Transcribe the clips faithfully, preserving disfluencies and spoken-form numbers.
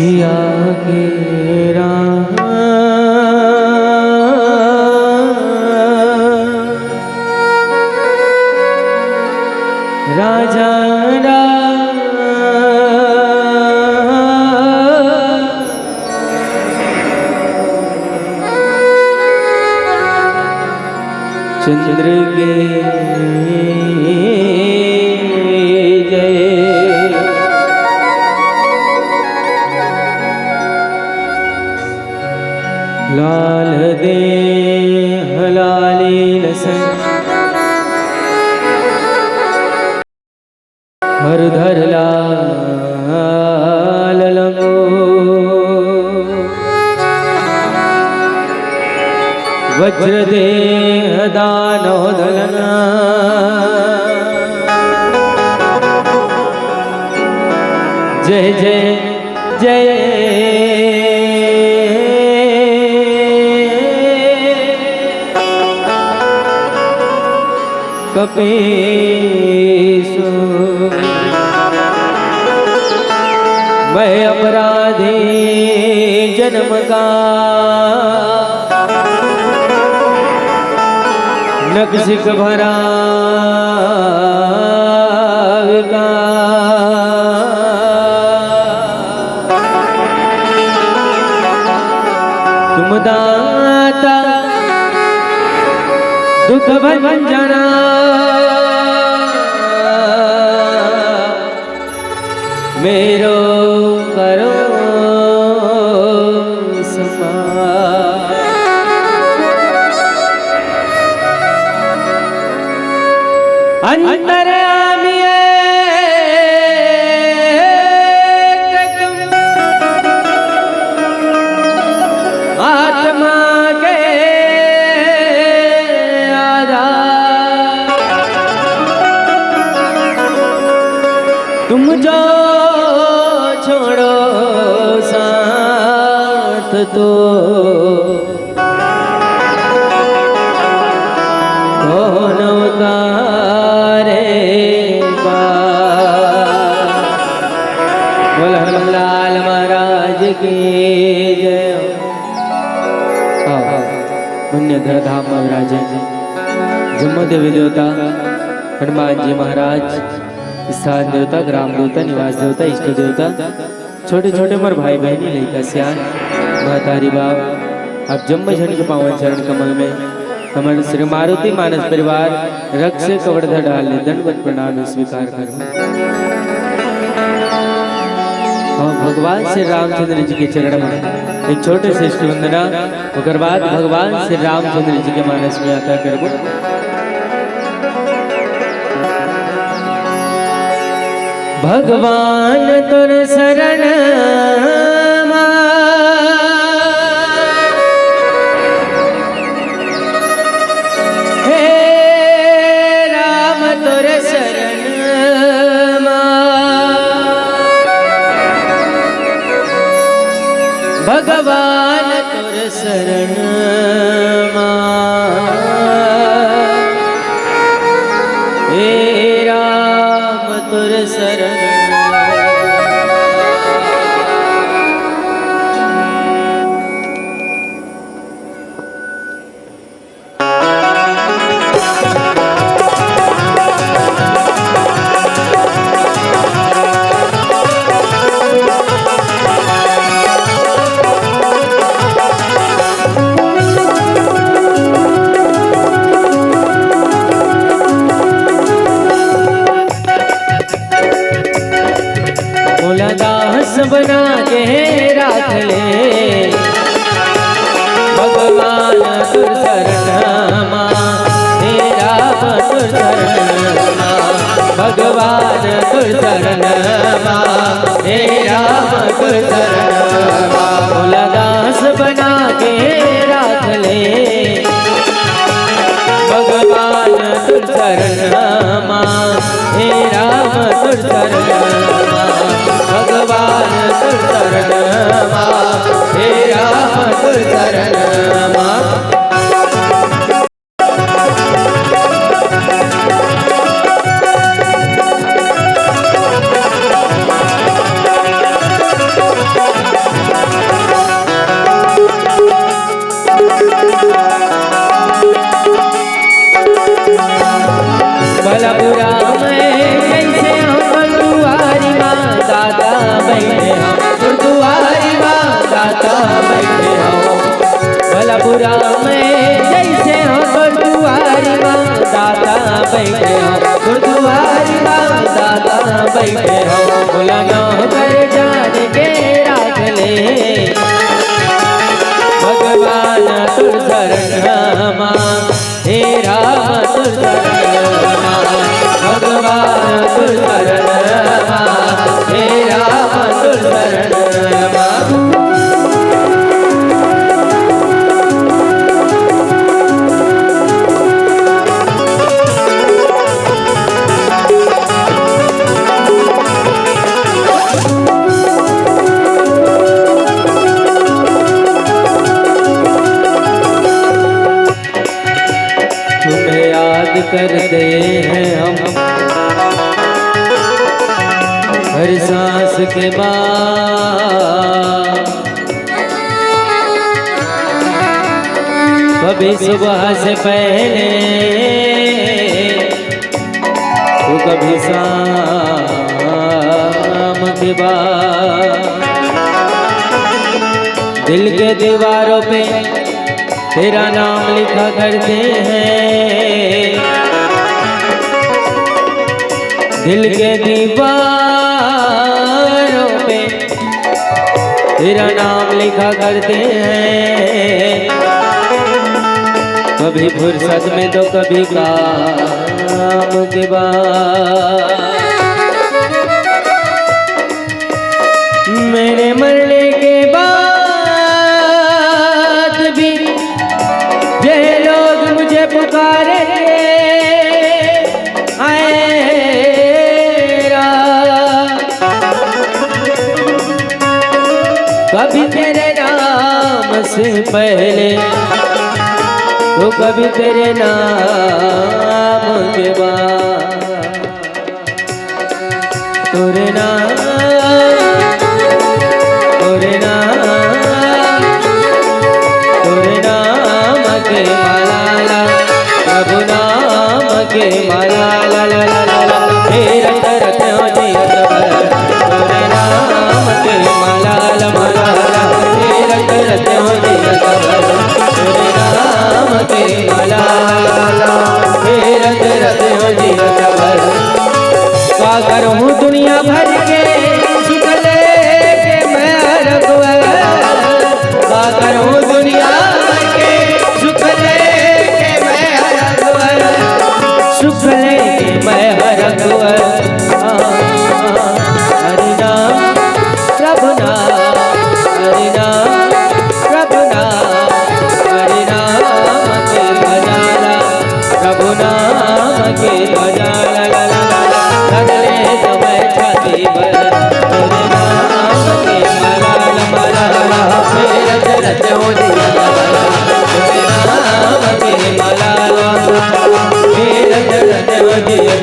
सिया के राम, राजा राम। चंद्र के जय। लाल देह लालील संग, हरधर लाल लंगो। वज्र देह दानव दलन। जय जय जय कपीसु। मैं अपराधी जन्म का, नखशिख भरा विकास। तुम दाता दुख भंजना, मेरो करो समा। अंतर्यामी एक तुम, आत्मा के आधार। तुम जो छोड़ो साथ तो कौन उतारे पार। बोल हनुमान लाल महाराज की जय। आओ, पुण्य धर धाम में विराजे जम्मो देवी देवता, हनुमान जी महाराज, स्थान देवता, ग्राम देवता, निवास देवता, इष्ट देवता, छोटे छोटे मोर भाई बहिनी, लइका सियान, महतारी बाप, आप जम्मो झन के पावन चरण कमल में हमर श्री मारुति मानस परिवार रक्त से कवड़धर डाल ले दंडवत प्रणाम स्वीकार करो। और भगवान श्री रामचंद्र जी के चरण में एक छोटे से इष्ट वंदना, ओकर बाद भगवान श्री रामचंद्र जी के मानस में यात्रा करबो। भगवान तोर शरण मा, हे राम तोर शरण मा, भगवान तोर शरण मा, हे राम तोर शरण मा। मोला दास बना के राख ले, भगवान तोर शरण मा, हे राम तोर शरण मा, भगवान तोर शरण मा, हे राम तोर शरण मा। मोला दास बना के राख ले, भगवान तोर शरण मा, हे राम तोर शरण मा, भगवान तोर शरण मा, हे राम तोर शरण मा। दाता बइठे हँव, गुरुद्वारी म दाता बइठे हँव, मोला नौकर जान के राख ले। भगवान तोर शरण मा, हे राम तोर शरण मा, भगवान तोर शरण मा, हे राम तोर शरण मा। तुम्हें याद करते हैं हम हर सांस के बाद। कभी सुबह से पहले तो कभी शाम के बाद दिल के दीवारों पे तेरा नाम लिखा करते हैं। दिल के दीवारों पे तेरा नाम लिखा करते हैं। कभी फुर्सत में तो कभी काम के बाद। मेरे मरने के बाद भी ये लोग मुझे पुकारेंगे, आए राम। कभी तेरे नाम से पहले, तो कभी तेरे नाम के बाद। तोरे नाम, तोरे नाम, तोरे नाम के माला ला, प्रभु नाम के माला ला, ला, ला, ला, ला। हे रट रट हो जियत भर, तोरे नाम के माला ला, माला ला। हे रट रट हो जियत भर, तोरे नाम के माला ला, हे रट रट हो जियत भर। का करहूँ दुनिया भर के सुख लेके मैं हरखुआ, का करहूँ दुनिया भर के सुख लेके मैं हरखुआ, सुख लेके मैं हरखुआ। हरि नाम प्रभु नाम, हरि नाम प्रभु नाम, हरि नाम के भजाला, प्रभु नाम के भजाला। ला, ला, ला, ला, ला, लगले समय छाती पर, हरि नाम के माला, माला, माला, फेरत रचो दिया, हरि नाम के माला, ला, ला, ला, फेरत रचो दिया,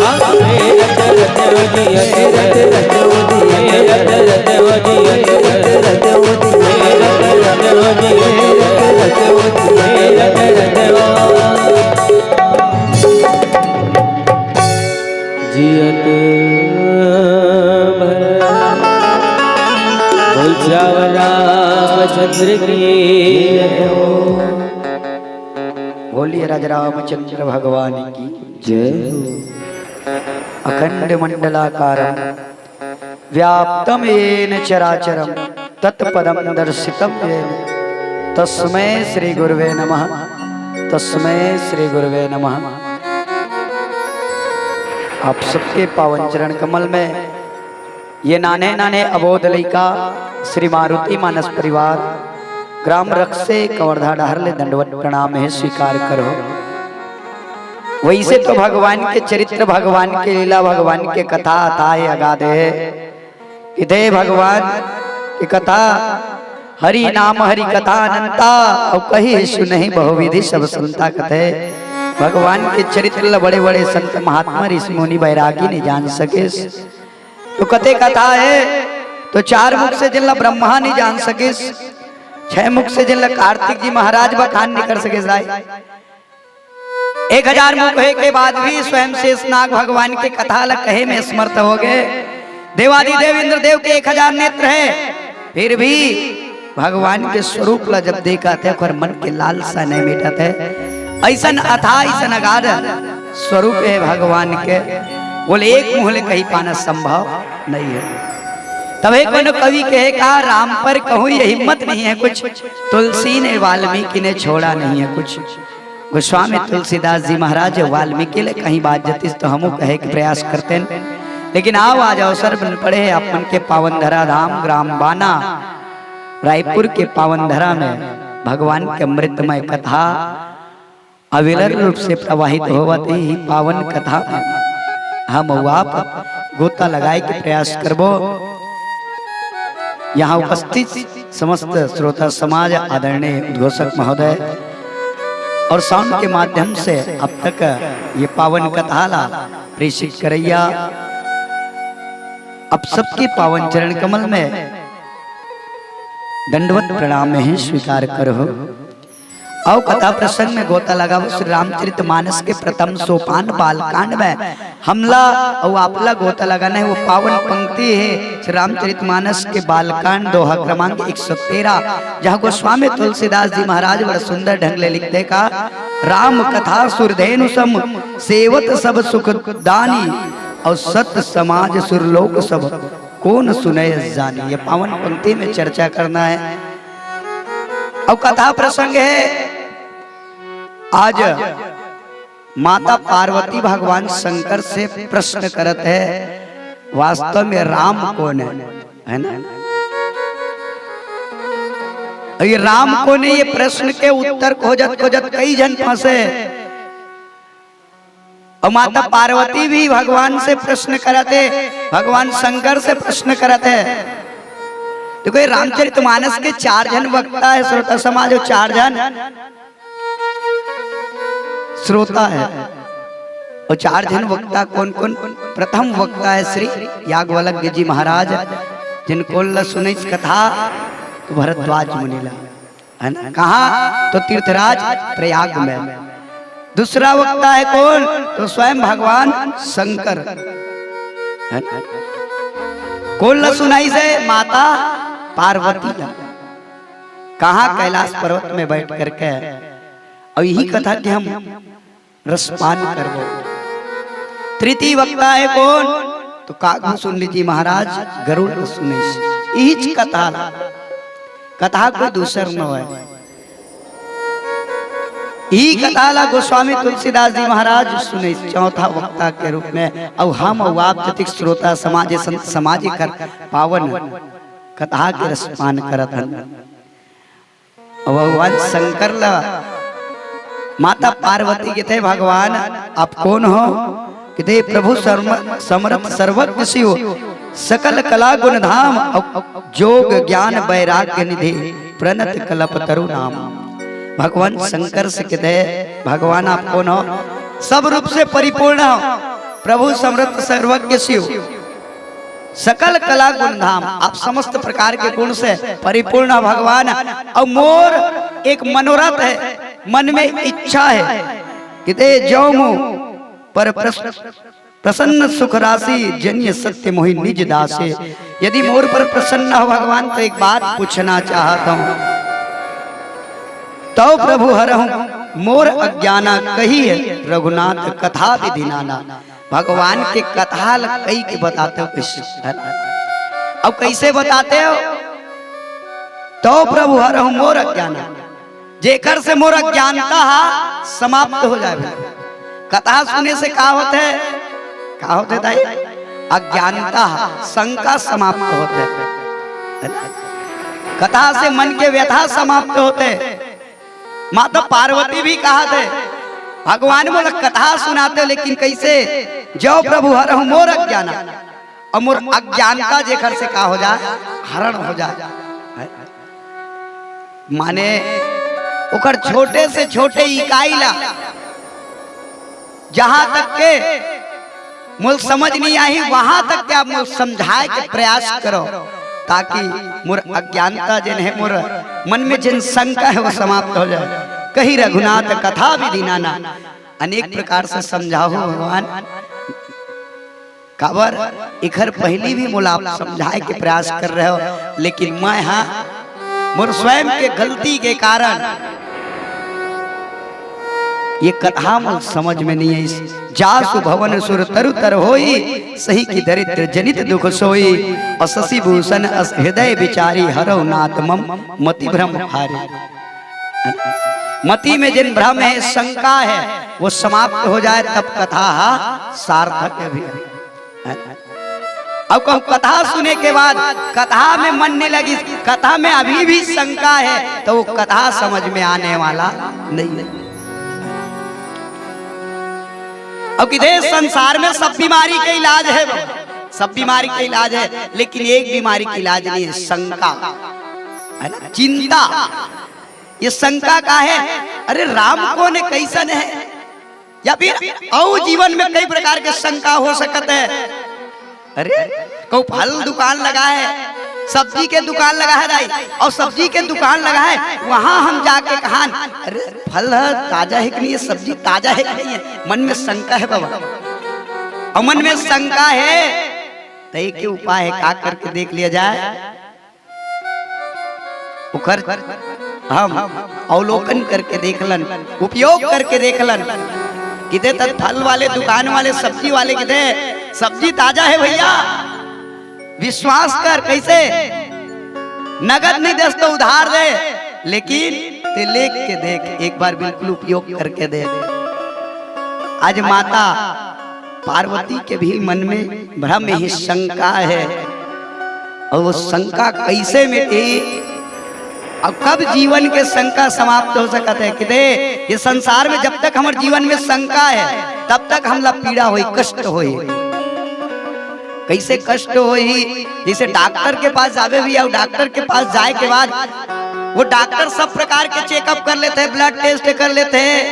हाँ, फेरत रचो दिया, फेरत रचो दिया, फेरत रचो दिया, फेरत रचो दिया, फेरत रचो दिया, फेरत रचो दिया, फेरत रचो दिया। जियत भर। बोल सियावर रामचंद्र की जय हो। बोलिए राजा रामचंद्र भगवान की जय हो। अखंड मंडलाकारं व्याप्तं येन चराचरं तत्पदं दर्शितं येन तस्मै श्री गुरुवे नमः, तस्मै श्री गुरुवे नमः। आप सबके पावन चरण कमल में ये नाने नाने अबोध लइका श्री मारुति मानस परिवार ग्राम रक्से कवर्धा डहर ले दंडवत प्रणाम हे, स्वीकार करो। वइसे तो भगवान के चरित्र, भगवान के लीला, भगवान के कथा अथाह हे, अगाध हे। कथे भगवान के कथा, हरि नाम हरि कथा अनंता, अउ कहि सुनहि बहुविधि सब संता कथे। भगवान के चरित्र ल बड़े बड़े संत महात्मा ऋषि मुनि बैरागी नइ जान सकिस। तो कथे कथा हे, तो चार मुख से जेला ब्रह्मा नइ जान सकिस, छह मुख से जेला कार्तिक जी महाराज बखान नइ कर सकिस दाई। एक हजार मुख होय के बाद भी स्वयं शेषनाग भगवान के कथा ला कहे में समर्थ हो गए। देवादिदेव इंद्रदेव के एक हजार नेत्र हे, फिर भी भगवान के स्वरूप ला जब देखत हे, ओकर मन के लालसा नइ मिटत हे। अइसन अथाह, अइसन अगाध स्वरूप हे भगवान के, बोले एक मुँह ले कहि पाना संभव नहीं हे। तभे कोनो कवि कहे का, राम पर कहूँ ये हिम्मत नहीं है कुछ, तुलसी ने वाल्मीकि ने छोड़ा नहीं है कुछ। गोस्वामी तुलसीदास जी महाराज वाल्मीकि ले कहीं बात जतिस तो हमू कहे के प्रयास करतेन, लेकिन आओ आज अवसर बन पड़े हे आप मन के पावन धरा धाम ग्राम बाना रायपुर के पावन धरा में भगवान के अमृतमय कथा अविरल रूप से प्रवाहित होवत हे। इही पावन कथा में हम अउ आप गोता लगाए के प्रयास करबो। यहाँ उपस्थित समस्त श्रोता समाज, आदरणीय उद्घोषक महोदय और साउंड के माध्यम से अब तक ये पावन कथा ला प्रेषित करैया आप सबके पावन चरण कमल में दंडवत प्रणाम में ही स्वीकार करहु। अउ कथा प्रसंग में गोता लगाबो श्री रामचरित मानस के प्रथम सोपान बालकांड में हमला अउ आपला गोता लगाना हे। वो पावन पंक्ति हे श्री रामचरित मानस के बालकांड दोहा क्रमांक एक सौ तेरह, जहाँ गोस्वामी तुलसीदास जी महाराज बड़ा सुंदर ढंग ले लिखथे का, राम कथा सुरधेनु सम सेवत सब सुख दानी, अउ सत समाज सुरलोक सब कोन सुनय जानी। ये पावन पंक्ति में चर्चा करना हे। अउ कथा प्रसंग हे, आज माता पार्वती भगवान शंकर से प्रश्न करत हे, वास्तव में राम कोन हे, हे ना? अउ ये राम कोन हे, ये प्रश्न के उत्तर खोजत खोजत कई झन फंसे। अउ माता पार्वती भी भगवान से प्रश्न करत हे, भगवान शंकर से प्रश्न करत हे। देखो, ये रामचरित मानस के चार झन वक्ता हे, श्रोता समाज, अउ चार झन श्रोता हे। अउ चार झन वक्ता कोन कोन? प्रथम वक्ता हे श्री याज्ञवल्क्य जी महाराज, जिन कोन ल सुनइस कथा तो भरद्वाज मुनि ला, हे ना? कहाँ? तो तीर्थराज प्रयाग में। दूसरा वक्ता हे कोन? तो स्वयं भगवान शंकर, हे ना? कोन ल सुनइस हे? माता पार्वती ला। कहाँ? कैलाश पर्वत में बैठ करके। अउ इही कथा के हम रसपान करबो। तृतीय वक्ता हे कोन? तो काकभूषुंडी जी महाराज गरुड़ ल सुनइस। इहीच कथा ला, कथा कोई दूसर नोहे। इही कथा ला गोस्वामी तुलसीदास जी महाराज सुनइस चौथा वक्ता के रूप में। अउ हम अउ आप जतिक श्रोता समाज, संत समाज एकर पावन कथा के रसपान करत हन। अउ भगवान शंकर ला माता पार्वती कथे, भगवान आप कोन हो? कथे, प्रभु सर्व-, समर्थ सर्वज्ञ शिव, सकल कला गुण धाम, अउ जोग ज्ञान वैराग्य निधि, प्रणत कल्पतरु नाम। भगवान शंकर से कथे, भगवान आप कोन हो? सब रूप से परिपूर्ण हो, प्रभु समर्थ सर्वज्ञ शिव। सकल कला गुण धाम, आप समस्त प्रकार के गुण से परिपूर्ण हो भगवान। अउ मोर एक मनोरथ हे, मन में इच्छा हे, कथे, जो मोर पर प्रस-, प्रसन्न सुख राशि, जनिय सत्य मोहि निज दासे। यदि मोर पर प्रसन्न हो भगवान, तो एक बात पूछना चाहत हूँ। तव प्रभु हरहु मोर अज्ञाना, कहिय रघुनाथ कथा विधि नाना। भगवान के कथा ल कहि के बताते हो कइसे? अउ कइसे बताते हो? तव प्रभु हरहु मोर अज्ञाना, जेकर से मोर अज्ञानता हा समाप्त हो जाए। कथा सुने से का होथे? का होथे दाई? अज्ञानता हा, शंका समाप्त होथे। कथा से मन के व्यथा समाप्त होथे। माता पार्वती भी कहत हे, भगवान मोला कथा सुनाते हो, लेकिन कइसे? जो प्रभु हरहु मोर अज्ञाना, अउ मोर अज्ञानता जेकर से का हो जाए, हरण हो जाए। माने ओकर छोटे से छोटे इकाई ला, जहाँ तक के मोला समझ नहीं आही, वहाँ तक के आप मोला समझाए के प्रयास करो, ताकि मोर अज्ञानता जेन हे, मोर मन में जेन शंका हे, वो समाप्त हो जाए। कहि रघुनाथ कथा विधि नाना, अनेक प्रकार से समझाहू भगवान, काबर एखर पहिली भी मोला आप समझाए के प्रयास करे रहे हो, लेकिन मैं हा मोर स्वयं के गलती के कारण ये कथा मोर समझ में नहीं आइस। जासु भवन सुर तरु तर होई, सही की दरिद्र जनित दुख सोई। और शशि भूषण अस हृदय विचारी, हरौ नाथ मम मति भ्रम हारी। मति में जिन भ्रम है, शंका है, वो समाप्त हो जाए, तब कथा हा सार्थक है भैया। अब कहूँ, कथा सुने के बाद कथा में मन नहीं लगी, कथा में अभी भी शंका है, तो वो कथा समझ में आने वाला नहीं है। अब किधे संसार में सब बीमारी का इलाज है, सब बीमारी का इलाज है, लेकिन एक बीमारी का इलाज नहीं है, शंका, है ना, चिंता। ये शंका का है? अरे, राम कोन है, कैसन है? या फिर अउ जीवन में कई प्रकार के शंका हो सकत है। अरे, कहूँ फल दुकान लगा है, सब्जी के दुकान लगा है दाई, और सब्जी के दुकान लगा है, वहाँ हम जाके कहान, "अरे, फल है, ताजा है कि नहीं है, सब्जी ताजा है कि नहीं है?" मन में शंका है बाबा, और मन में शंका है, तो एक ही उपाय है, का करके देख लिया जाए? ओकर हम अवलोकन करके देखलन, उपयोग करके देखलन। किते तक फल वाले, दुकान वाले, सब्जी वाले किते सब्जी ताजा है भैया, विश्वास कर। कैसे? नगद नहीं देस तो उधार दे, लेकिन ते लेख के देख, एक बार बिल्कुल उपयोग करके देख। आज माता पार्वती के भी मन में भ्रम है, शंका है, और वो शंका कैसे मिटी? अब कब जीवन के शंका समाप्त हो सकत है? किते ये संसार में जब तक हमारे जीवन में शंका है, तब तक हमला पीड़ा होई, कष्ट होई। कैसे कष्ट होई? जैसे डॉक्टर के पास जावे भी, और डॉक्टर के पास जाए के बाद वो डॉक्टर सब प्रकार के चेकअप कर लेते हैं, ब्लड टेस्ट कर लेते हैं,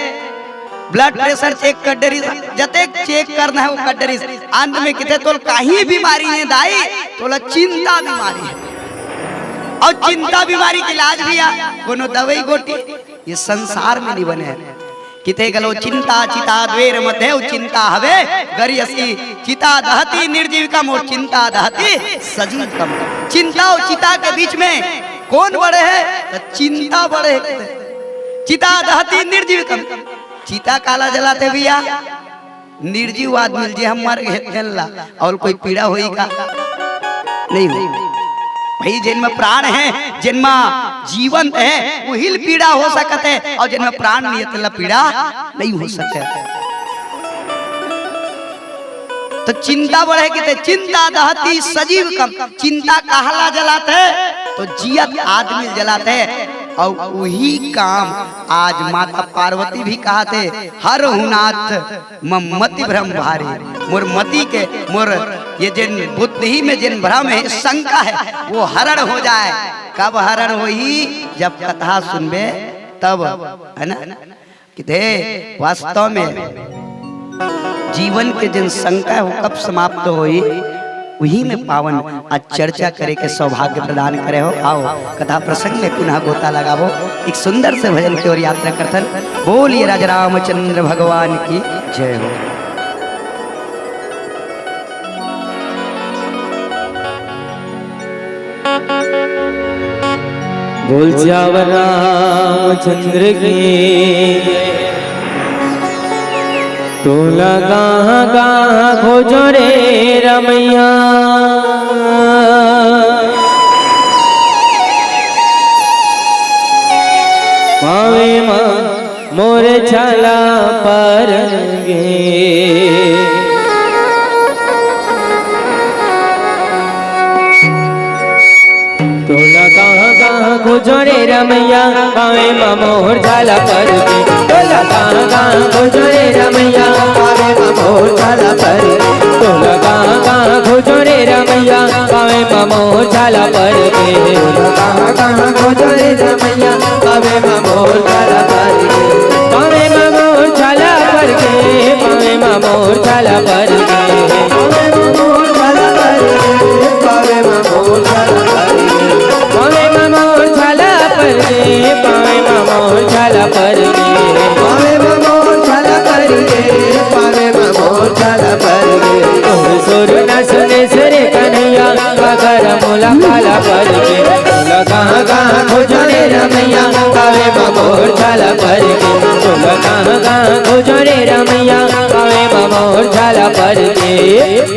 ब्लड प्रेशर चेक कर डरिस, जतेक चेक करना है वो कर डरिस। अंत में किते तोल काही बीमारी नहीं दाई, तोला चिंता बीमारी है। और चिंता बीमारी के इलाज भी आ, कोनो दवाई गोटी ये संसार में नहीं बने है। किते गलो चिंता चिता द्वेर मध्य चिंता हवे, गरी असी चिता दहती निर्जीविकम और चिंता दहती सजीविकम। चिंता और चिता के बीच में कौन बड़े है? तो चिंता बड़े है। चिता दहती निर्जीविकम, चिता काला जलाते भैया, निर्जीव आदमी ल जे हम मर गे तेन ला, और कोई पीड़ा होई का? नहीं होई। भाई, जेन में प्राण है, जेन में जीवंत है, वही ल पीड़ा हो सकत है, और जेन में प्राण नहीं है, तेन ला पीड़ा नहीं हो सकत। तो चिंता बढ़े किते, चिंता दहती सजीव कम, चिंता काला जलाते, तो जियत आदमी जलाते। और वही काम आज माता पार्वती भी कहाते, हरहु नाथ मम मति भ्रम भारी, मोर मति के, मोर ये जिन बुद्धि में जिन भ्रम है, शंका है, वो हरण हो जाए। कब हरण होही? जब कथा सुनबे तब, है ना? किते वास्तव में जीवन के जिन शंका है, वो कब समाप्त होही? वही में पावन आज चर्चा करे के सौभाग्य प्रदान करे हो। आओ, कथा प्रसंग में पुनः गोता लगाबो, एक सुंदर से भजन की ओर यात्रा करथन। बोलिए राजा रामचंद्र भगवान की जय हो। बोल सियावर रामचंद्र की। तोला कहाँ कहाँ खोजो रे रमैया, पावे मा मोर छाला पर गे। तोला कहाँ कहाँ खोजो रे रमैया, पावे मा मोर छाला पर गे। तोला कहाँ कहाँ खोजो रे रमैया, पावे मा मोर छाला पर गे। तोला कहाँ कहाँ खोजो रे रमैया, पावे मा मोर छाला पर गे। तोला कहाँ कहाँ खोजो रे रमैया, पावे मा मोर छाला पर गे। पावे मा मोर छाला पर गे, पावे मा मोर छाला पर गे। पावे मा मोर छाला पर गे, पावे मा मोर छाला पर गे। पावे मा मोर छाला पर गे, पावे मा मोर छाला पर गे। पावे मा मोर छाला पर गे, पावे मा मोर छाला पर गे। तोर सुर न सुने से रे कन्हैया, पकड़ मोला काला पर गे। तोला कहाँ कहाँ खोजो रे रमैया, पावे मा मोर छाला पर गे। तोला कहाँ कहाँ मोर झाला पर के।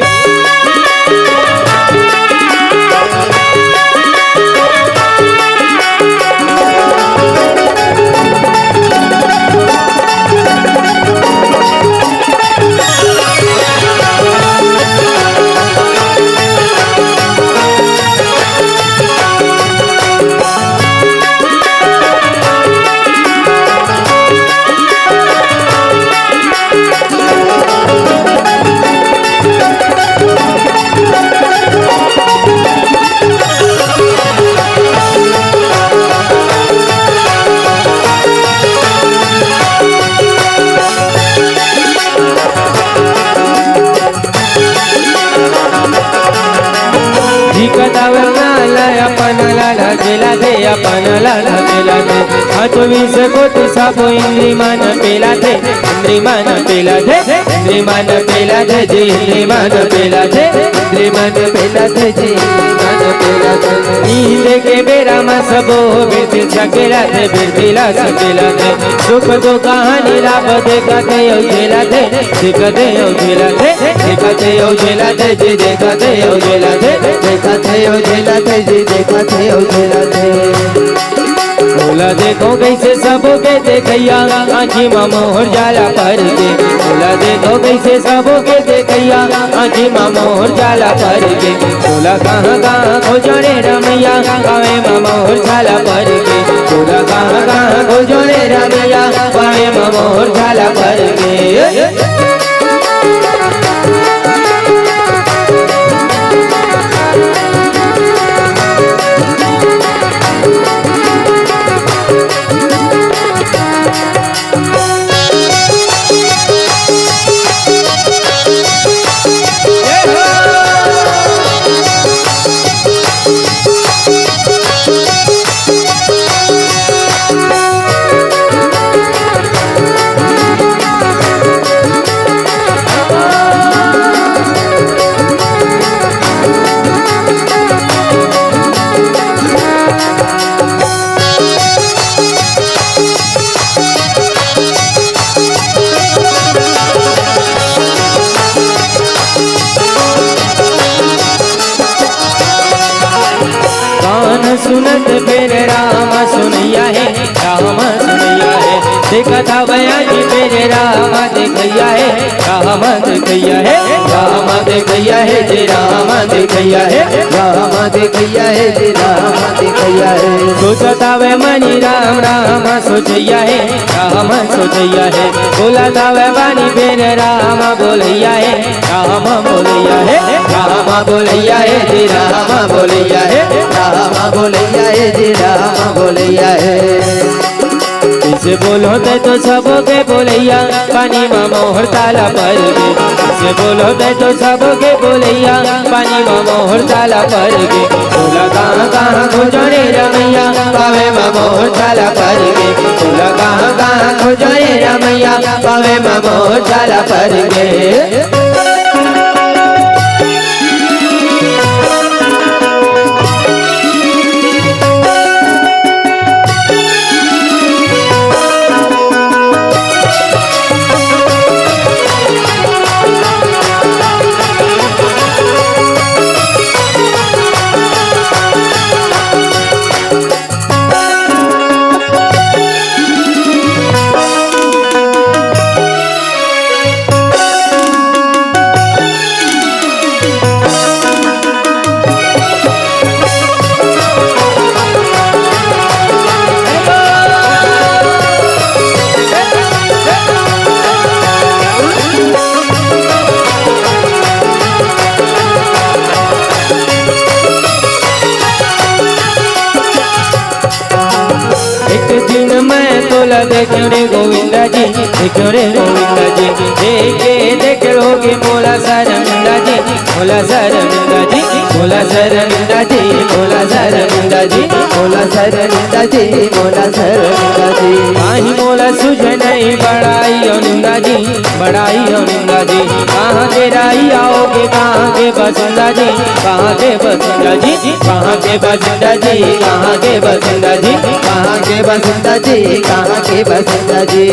जी कतावर ना ला अपन ला ला गेला दे, अपन ला ला गेला दे। हाथ विष कोटि सबो इंद्री मन पेला दे, इंद्री मन पेला दे, इंद्री मन पेला दे जी, इंद्री मन पेला दे, इंद्री मन पेला दे जी, इंद्री मन पेला दे। नींद के बेरा म सबो बिरती छकेला दे, बिरती ला छकेला दे। सुख दुख हानि लाभ देखत अउ झेलत हे, देखत अउ झेलत हे, देखत अउ झेलत हे जी, देखत अउ झेलत हे, देखत अउ झेलत हे जी, देखत अउ झेलत हे। ओला देखो कइसे सबो के देखइया, आँखी म मोहर झाला पर के। ओला देखो कइसे सबो के देखइया, आँखी म मोहर झाला पर के। तोला कहाँ कहाँ खोजों रे रमइया, पावे म मोर झाला पर के। तोला कहाँ कहाँ खोजों रे रमइया, पावे म मोर झाला पर के। कान सुनत बेर राम सुनइया हे, राम सुनइया हे। देखत हवय आज बेर राम देखइया हे, राम देखइया हे, राम देखइया हे, जे राम देखइया हे, राम देखइया हे, जे राम देखइया हे। सोचत हवय मनी राम, राम सोचइया हे, राम सोचइया हे। बोलत हवय बानी बेर राम बोलइया हे, राम बोलइया हे, राम बोलइया हे, जी राम बोलइया हे, राम बोलइया हे, जी राम बोलइया हे। कइसे बोलो तैं तो सबो के बोलइया, पानी म मोहर झाला पर गे। कइसे बोलो तैं तो सबो के बोलइया, पानी म मोहर झाला पर गे। तोला कहाँ कहाँ खोजों रे रमइया, पावे म मोहर झाला पर गे। तोला कहाँ कहाँ खोजों रे रमइया, पावे म मोहर झाला पर गे। एक दिन मैं तोला देखेंव रे गोविंदा जी, देखेंव रे गोविंदा जी, देखे देखे होगे मोला शर्मिंदा जी, मोला शर्मिंदा जी, मोला शर्मिंदा जी, मोला शर्मिंदा जी, मोला शर्मिंदा जी, मोला शर्मिंदा जी। काहीं मोला सुझे नहीं बड़ाई ओ निंदा जी, बड़ाई ओ निंदा जी। कहाँ के रहिया होगे, कहाँ के बसिंदा जी, कहाँ के बसिंदा जी, कहाँ के बसिंदा जी, कहाँ के बसिंदा जी, कहाँ के बसिंदा जी, कहाँ के बसिंदा जी।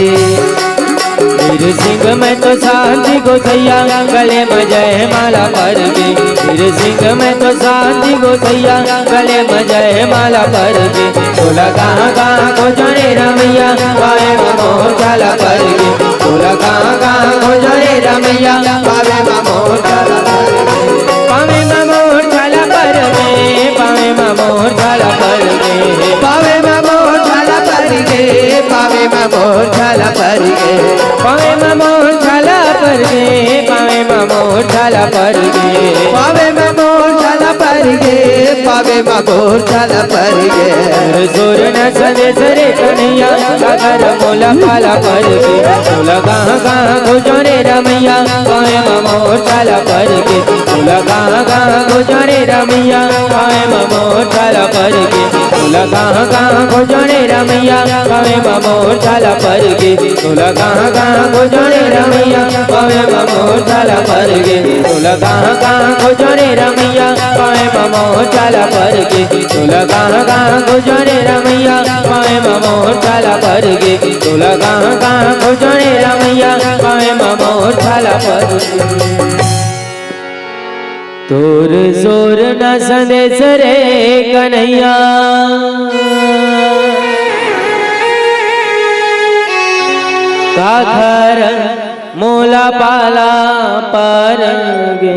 वीर सिंह में तो शांति गोसैया, गले में जय माला पर के। वीर सिंह में तो शांति गोसैया, गले में जय माला पर के। तोला कहाँ कहाँ खोजों रे रमैया, पावे म मोर छाला पर के। तोला कहाँ कहाँ खोजों रे रमैया, पावे म मोर छाला पर के। पावे म मोर छाला पर के, पावे म मोर छाला पर के। पावे म मोर छाला पर के, पावे म मोर छाला पर के। पावे म मोर छाला पर के, पावे म मोर छाला पर के। पावे म मोर छाला पर के, पावे म मोर छाला पर के। जोर न संदेश रे कन्हैया, सागर मोला पाला पर के। तोला कहाँ कहाँ खोजों रे रमैया, पावे म मोर छाला पर के। तोला कहाँ कहाँ खोजों रे रमैया, पावे म मोर छाला पर के। तोला कहाँ कहाँ खोजों रे रमैया, पावे म मोर छाला पर के। तोला कहाँ कहाँ खोजों रे रमैया, पावे म मोर छाला पर के। तोला कहाँ कहाँ खोजों रे रमैया, पावे म मोर छाला पर के। तोला कहाँ कहाँ खोजों रे रमैया, पावे म मोर छाला पर के। तोला कहाँ कहाँ खोजों रे रमैया, पावे म मोर छाला पर के। तोर जोर न संदेश रे कन्हैया, काखर मोला पाला पर गे।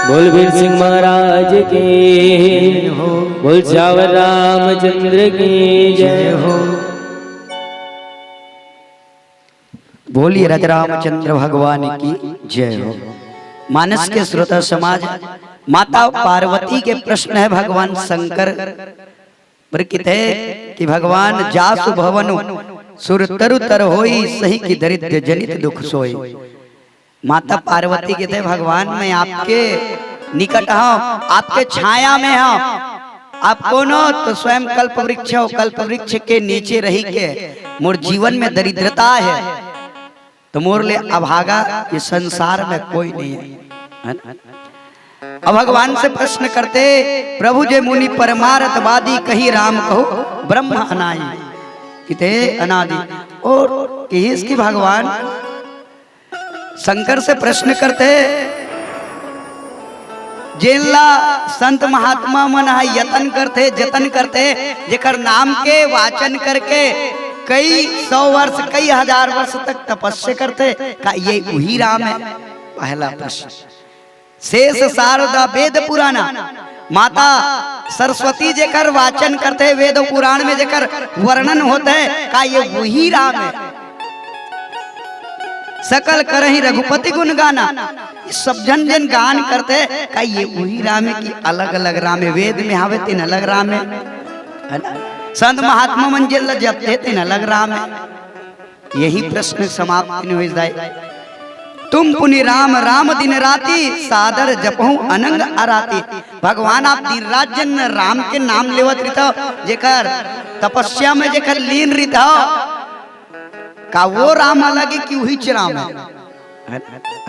बोल वीर सिंह महाराज की, बोल सियावर रामचंद्र की जय हो। बोलिए राजा रामचंद्र भगवान की जय हो। मानस के श्रोता समाज, माता पार्वती के प्रश्न है भगवान शंकर पर कित है कि भगवान जासु भवनु सुर तरु तर होई, सही की दरिद्र जनित दुख सोई। माता पार्वती कित है, भगवान मैं आपके निकट हूँ, आपके छाया में हूँ। आप कोनो तो स्वयं कल्प वृक्ष हो, कल्प वृक्ष के नीचे रही के मोर जीवन में दरिद्रता है, तो मोर ले अभागा ये संसार में कोई नहीं है, है ना? अब भगवान से प्रश्न करते, प्रभु जे मुनि परमारथ वादी, कही राम कहु ब्रह्म अनाई। कित है अनादि। और किहिस कि भगवान शंकर से प्रश्न करते, जेन ला संत महात्मा मन ह यतन करथे, जतन करथे, जेकर नाम के वाचन करके कई सौ वर्ष, कई हजार वर्ष तक तपस्या करथे, का ये उही राम है? पहला प्रश्न। शेष शारदा वेद पुराना, माता सरस्वती जेकर वाचन करथे, वेद पुराण में जेकर वर्णन होथे, का ये उही राम है? सकल करही रघुपति गुण गाना, ये सब झन जेन गान करथे, का ये उही राम है कि अलग-अलग राम है? वेद में हावे तेन अलग राम है, है ना? संत महात्मा मन जेन ल जपथे तेन अलग राम है। यही प्रश्न समाप्त नहीं हो जाए। तुम पुनि राम राम दिन राति, सादर जपहु अनंग आराती। भगवान आप दिन रात जेन राम के नाम लेवत रहिथव, जेकर तपस्या में जेकर लीन रहिथव, का वो राम अलग है कि उहीच राम है?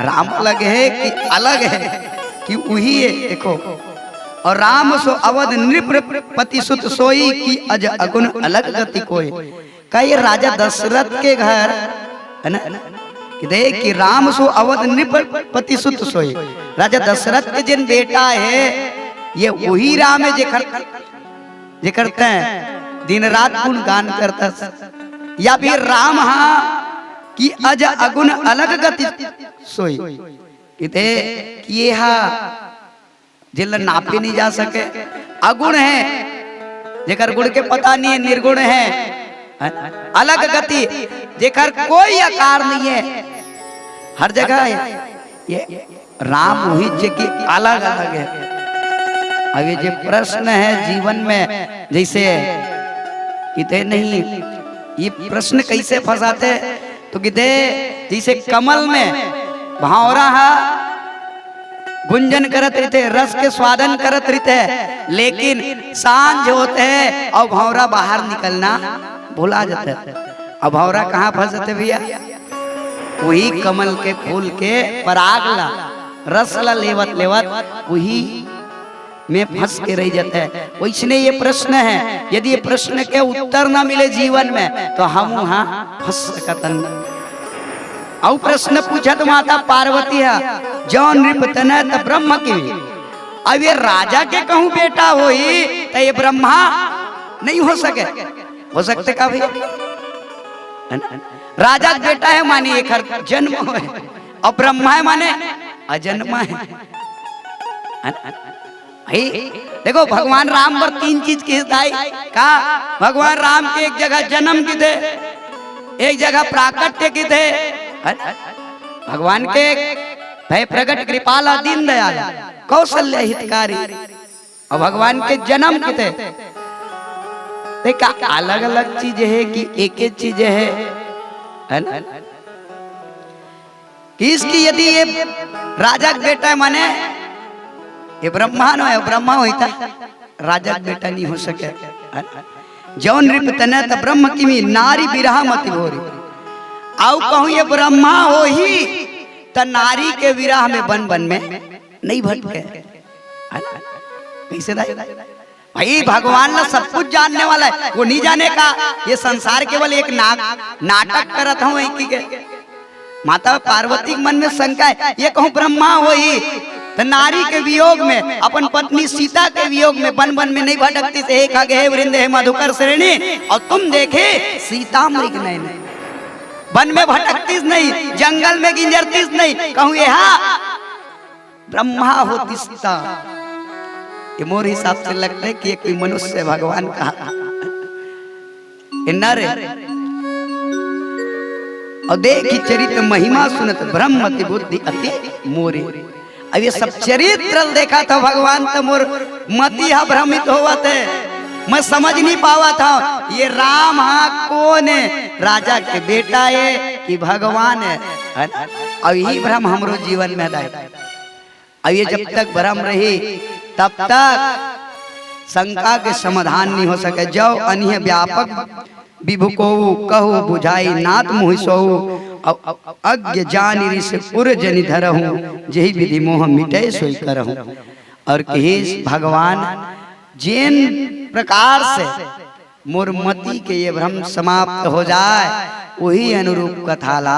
राम अलग है कि अलग है कि उही है? देखो, और राम सो अवध नृप पति सुत सोई, की अज अगुन अलग गति कोई। का ये राजा दशरथ के घर, है ना, कि देख कि राम सो अवध नृप पति सुत सोई, राजा दशरथ के जेन बेटा है, ये उही राम है जेकर, जेकर तैं दिन रात गुणगान करथस, या फिर राम हा कि अज अगुन अलग गति सोई। कित है कि ये हा जेला नापे नहीं जा सके, अगुण है, जेकर गुण के पता नहीं है, निर्गुण है, अलग गति, जेकर कोई आकार नहीं है, हर जगह है। ये राम उही जे कि अलग अलग है। अब ये जे प्रश्न है जीवन में, जैसे कित है नहीं, ये प्रश्न कैसे फंसाथे, तो कित है जैसे कमल में भौंरा हा गुंजन करत रहिथे, रस के स्वादन करत रहिथे, लेकिन सांझ होथे अउ भौंरा बाहर निकलना भुला जाथे। अब भौंरा कहाँ फंसथे भैया? उही कमल के फूल के पराग ला, रस ला लेवत लेवत उही में फंस के रह जाता है। वैसने ये प्रश्न है, यदि ये प्रश्न के उत्तर ना मिले जीवन में, तो हम वहां फंस सकतन। अउ प्रश्न पूछत माता पार्वती ह, "जौन नृप तनय त ब्रह्म किमी।" अब ये राजा के कहूं बेटा होही, त ये ब्रह्मा नहीं हो सके। हो सकते का भैया? है ना? राजा के बेटा है माने एकर जन्म होय, अउ ब्रह्मा है माने अजन्मा है। है ना? भाई, देखो, भगवान राम बर तीन चीज के हितई का? भगवान राम के एक जगह जन्म किथे, एक जगह प्राकट्य किथे, है ना? भगवान के भय प्रगट कृपाला दीन दयाल कौशल्य हितकारी, अउ भगवान के जन्म किथे, ते का अलग-अलग चीज है कि एके चीज है? है ना? कि इसकी यदि ये राजा के बेटा है, माने ये ब्रह्मा नो है, ब्रह्मा होता, राजा के बेटा नहीं हो सके। है ना? "जौन नृप तनय त ब्रह्म किमी, नारी विरह मति भोरी।" अउ कहूं ये ब्रह्मा होही, त नारी के विरह में बन बन में नहीं भटके। है ना? कैसे दाई? भाई, भगवान ला सब कुछ जानने वाला है, वो नहीं जाने का ये संसार केवल एक ना-, नाटक करत हूं, एक ही के। माता पार्वती के मन में शंका है, ये कहूं ब्रह्मा होही, त नारी के वियोग में, अपन पत्नी सीता के वियोग में बन बन में नहीं भटकतिस, "हे खग, हे वृंद, हे मधुकर श्रेणी।" अउ तुम देखे सीता मृग नयन, बन में भटकतिस नहीं, जंगल में गिंजरतिस नहीं, कहूं एहा ब्रह्मा होतिस त। ये मोर हिसाब से लगथे कि ये कोई मनुष्य भगवान कहा। ए नर, अउ देखि चरित महिमा सुनत, ब्रह्म अति बुद्धि अति मोरी। अब ये सब चरित्र ल देखत हंव भगवान, त मोर मति ह भ्रमित होवत हे, मैं समझ नहीं पावत हंव, ये राम ह कोन हे, राजा के बेटा हे कि भगवान हे? है ना? अउ यही भ्रम हमरो जीवन में हे दाई। अउ ये जब तक भ्रम रही, तब तक शंका के समाधान नहीं हो सके। "जौ अनिह व्यापक विभु कोउ, कहु बुझाई नाथ मोहि सोउ। अउ अज्ञ जानि ऋषि उर जनि धरहु, जेहि विधि मोह मिटै सोइ करहु।" अउ कहिस भगवान, जेन प्रकार से मोर मति के ये भ्रम समाप्त हो जाय, वही अनुरूप कथा ला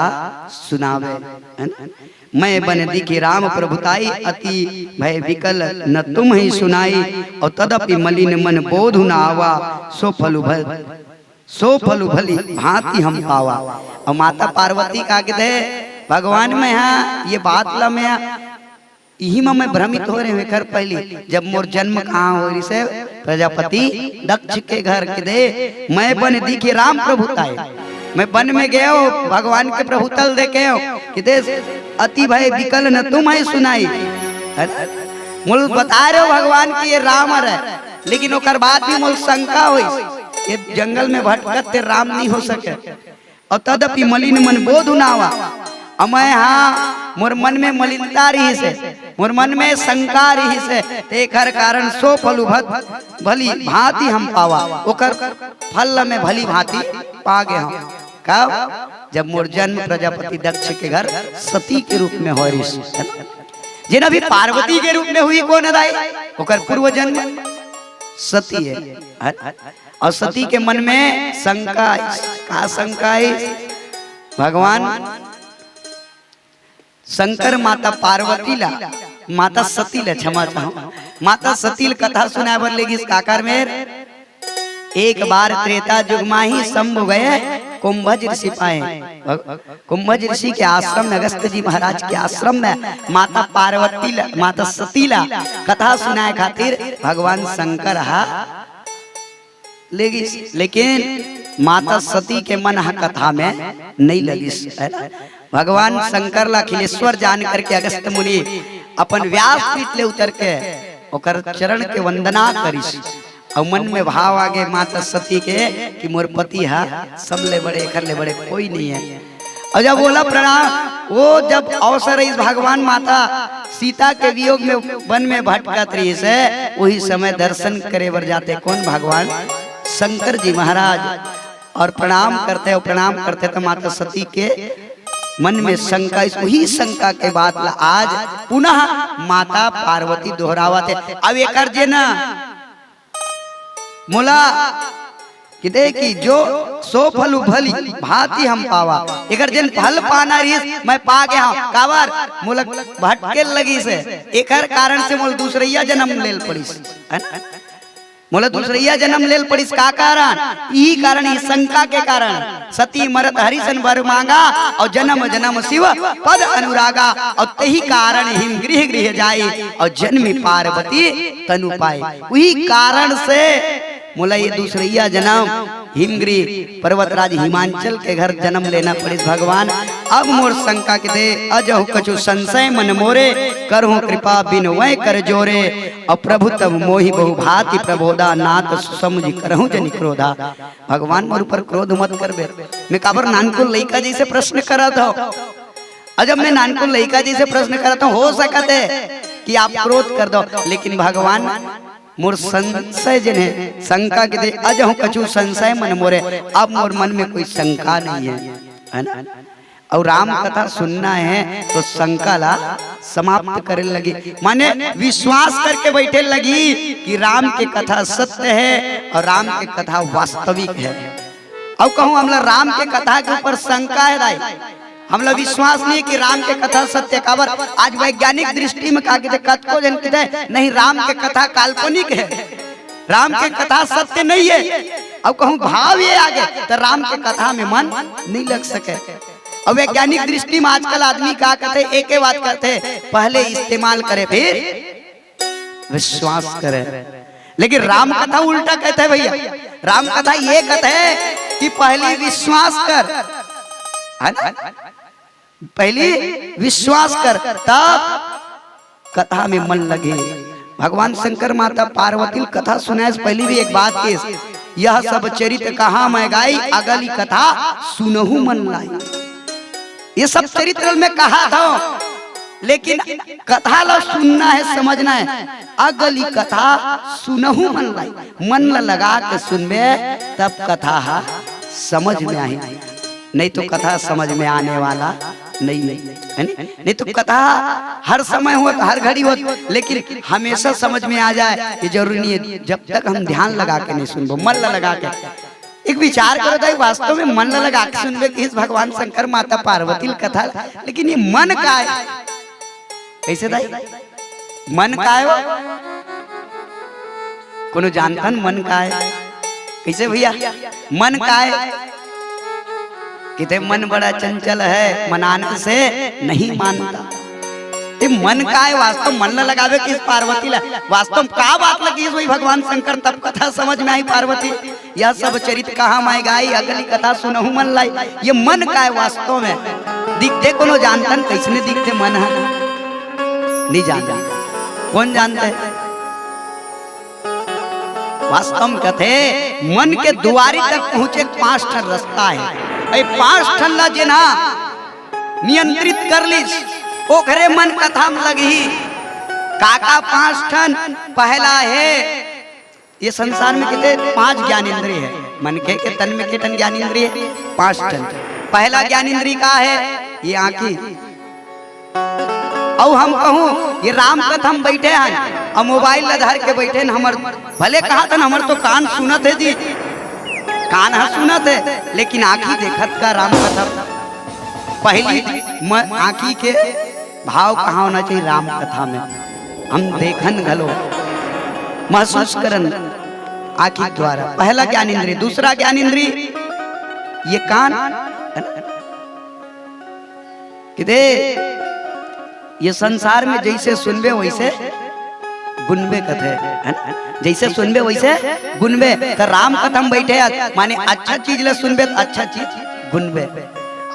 सुनावे। है ना? "मैं बन दिखि राम प्रभु ताई, अति भय विकल न तुम्हहि सुनाई। अउ तदपि मलिन मन बोधु न आवा, सो फलु भल, सो फलु भली भांति हम पावा।" अउ माता पार्वती का कथे, "भगवान, मैं हा ये बात ला मैं हा इही म मैं भ्रमित हो रहे हंव, एकर पहिली जब मोर जन्म कहां होय रिहिसे, प्रजापति दक्ष के घर, कथे, मैं बन दिखि राम प्रभु ताई, मैं बन में गेंव, भगवान के प्रभुता ल देखेंव, कथे, अति भय विकल न तुम्हहि सुनाई।" मोला बताय रहे हो भगवान कि ये राम हरे, लेकिन ओकर बाद भी मोला शंका होइस, ये जंगल में भटकत ते राम नहीं हो सके। अउ तदपि मलिन मन बोधु न आवा। अउ मैं हा, मोर मन में मलिनता रिहिसे, मोर मन में शंका रिहिसे, तेखर कारण सो फलु भत-, भली भांति हम पावा, ओकर फल ल मैं भली भांति पा गे हंव। कब? जब मोर जन्म प्रजापति दक्ष के घर सती के रूप में होय रिहिस। जेन अभी पार्वती के रूप में होही कोन हे दाई? ओकर पूर्व जन्म सती हे। अउ सती के मन में शंका आइस। का शंका आइस? भगवान शंकर माता पार्वती ला, माता सती ला, क्षमा चाहूं, माता सती ला कथा सुनाय बर लेगिस काकर मेर। एक बार त्रेता जुग माही शंभु गए कुंभज ऋषि पाए। भग-, कुंभज ऋषि के आश्रम में अगस्त जी महाराज के आश्रम में माता पार्वती ला, माता सती ला कथा सुनाय खातिर भगवान शंकर हा लेगिस, लेकिन माता सती के मन ह कथा में नहीं लगिस, है ना? भगवान शंकर ला अखिलेश्वर जान करके अगस्त मुनि अपन व्यास पीठ ले उतर के ओकर चरण के वंदना करिस। अउ मन में भाव आगे माता सती के कि मोर पति ह सबले बड़े, एकर ले बड़े कोई नहीं है। अउ जब ओला प्रणाम, वो जब अवसर रहिस भगवान माता सीता के वियोग में वन में भटकत रहिस हे, वही समय दर्शन करे बर जाथे कोन भगवान? शंकर जी महाराज। अउ प्रणाम करथे, अउ प्रणाम करथे त माता सती के मन में शंका, इस वही शंका के बात ला आज पुनः माता पार्वती दोहरावत हे। अब एकर जे न मोला किते कि जो सो फल फली भांति हम पावा, एकर जेन फल पाना रहिस, मैं पा गे हंव। काबर? मोला भटके लगिस हे, एकर कारण से मोला दूसरइया जन्म लेल पड़िस, है ना? मोला दूसरइया जन्म लेल पड़िस, का कारण? इही कारण, इही शंका के कारण। सती मरत हरि सन वर मांगा, और जन्म जन्म शिव पद अनुरागा, और तेही कारण हिम गृह गृह जाई, और जन्मी पार्वती तनु पाई। उही कारण से मोला ये दूसरइया जन्म हिमगिरी पर्वतराज हिमांचल के घर जन्म लेना पड़िस भगवान। अब मोर शंका के दे अजहु कछु संशय मन मोरे, करहु कृपा बिन वै कर जोरे। और प्रभु तब मोहि बहुभांति प्रबोधा, नाथ सुसमुझि करहु जनि क्रोधा। भगवान मोर ऊपर क्रोध मत करबे, मैं काबर नानकुन लइका जइसे प्रश्न करत हंव। अजब मैं नानकुन लइका जइसे प्रश्न करत हंव, हो सकत हे कि आप क्रोध कर दो, लेकिन भगवान मोर संशय जेन हे, शंका के दे अजहु कछु संशय मन मोरे, अब मोर मन में कोई शंका नहीं है, है ना? और राम कथा सुनना है तो शंका ला समाप्त करे लगी, माने विश्वास करके बैठे लगी कि राम के कथा सत्य है और राम के कथा वास्तविक है। अउ कहूं हमला राम के कथा के ऊपर शंका हे दाई, हमला विश्वास नहीं कि राम के कथा सत्य। काबर? आज वैज्ञानिक दृष्टि में का किथे, कतको जन किथे नहीं, राम के कथा काल्पनिक है, राम के कथा सत्य नहीं है। अउ कहूं भाव ये आगे तो राम के कथा में मन नहीं लग सके। अउ वैज्ञानिक दृष्टि में आजकल आदमी का कथे, एके बात कथे, पहले इस्तेमाल करे फिर विश्वास करे। लेकिन राम कथा उल्टा कथे भैया, राम कथा ये कथे कि पहली विश्वास कर, है ना? पहली विश्वास कर, तब कथा में मन लगे। भगवान शंकर माता पार्वती ल कथा सुनाए से पहली भी एक बात किस, यह सब चरित कहा मैं गाई, अगली कथा सुनहु मन लाई। ये सब चरित्र में कहा था, लेकिन कथा ला सुनना है, समझना है। अगली कथा सुनहु मन लाई, मन ला लगा के सुनबे, तब कथा हा समझ में आही, नहीं तो कथा समझ में आने वाला नहीं है, है नी? नहीं तो कथा हर समय होत, हर घड़ी होत, लेकिन हमेशा समझ में आ जाए, ये जरूरी नहीं है। जब तक हम ध्यान लगा के नहीं सुनबो, मन ला लगा के, एक विचार करो दाई, वास्तव में मन ला लगा के सुनबे किहिस भगवान शंकर माता पार्वती ल कथा, लेकिन ये मन काय? कैसे दाई? मन काय हो? कोनो जानथन मन काय? कैसे भैया? मन काय? किथे मन बड़ा चंचल है, मनाने से नहीं मानता। ये मन काय? वास्तव मन ला लगावे किहिस पार्वती ला, वास्तव में का बात लगी वही भगवान शंकर, तब कथा समझ में आई पार्वती। यह सब चरित कहा मैं गाई, अगली कथा सुनहु मन लाई। ये मन काय वास्तव में? दिखथे कोनो जानथन, कैसने दिखथे मन ह? नहीं जानता। कौन जानता है? वास्तव में कथे, मन के दुआरी तक पहुंचे पांच ठन रास्ता है। ए पांच ठन ला जेन हा नियंत्रित कर लिस, ओखरे मन कथा में लगही। काका पांच ठन? पहला है ये संसार में किथे पांच ज्ञानेंद्रिय है, मनखे के तन में के ठन ज्ञानेंद्रिय है? पांच ठन। पहला ज्ञानेंद्रिय का है? ये आंखी। अउ हम कहूं, ये राम कथा में बैठे हन, अउ मोबाइल ला धर के बैठे हन, हमर भले कहा था हमर तो कान सुनत है जी, कान हा सुनत है, लेकिन आंखी देखत का राम कथा? पहली म-, आंखी के भाव कहाँ होना चाहिए? राम कथा में हम देखन घलो, महसूस करन आंखी द्वारा। पहला ज्ञान इंद्रिय, दूसरा ज्ञान इंद्रिय ये कान, है ना? किथे ये संसार में जैसे सुनबे वैसे गुनबे कथे, है ना? जैसे सुनबे वैसे गुनबे। तो राम कथा में बैठे हस, माने अच्छा चीज ले सुनबे तो अच्छा चीज गुनबे।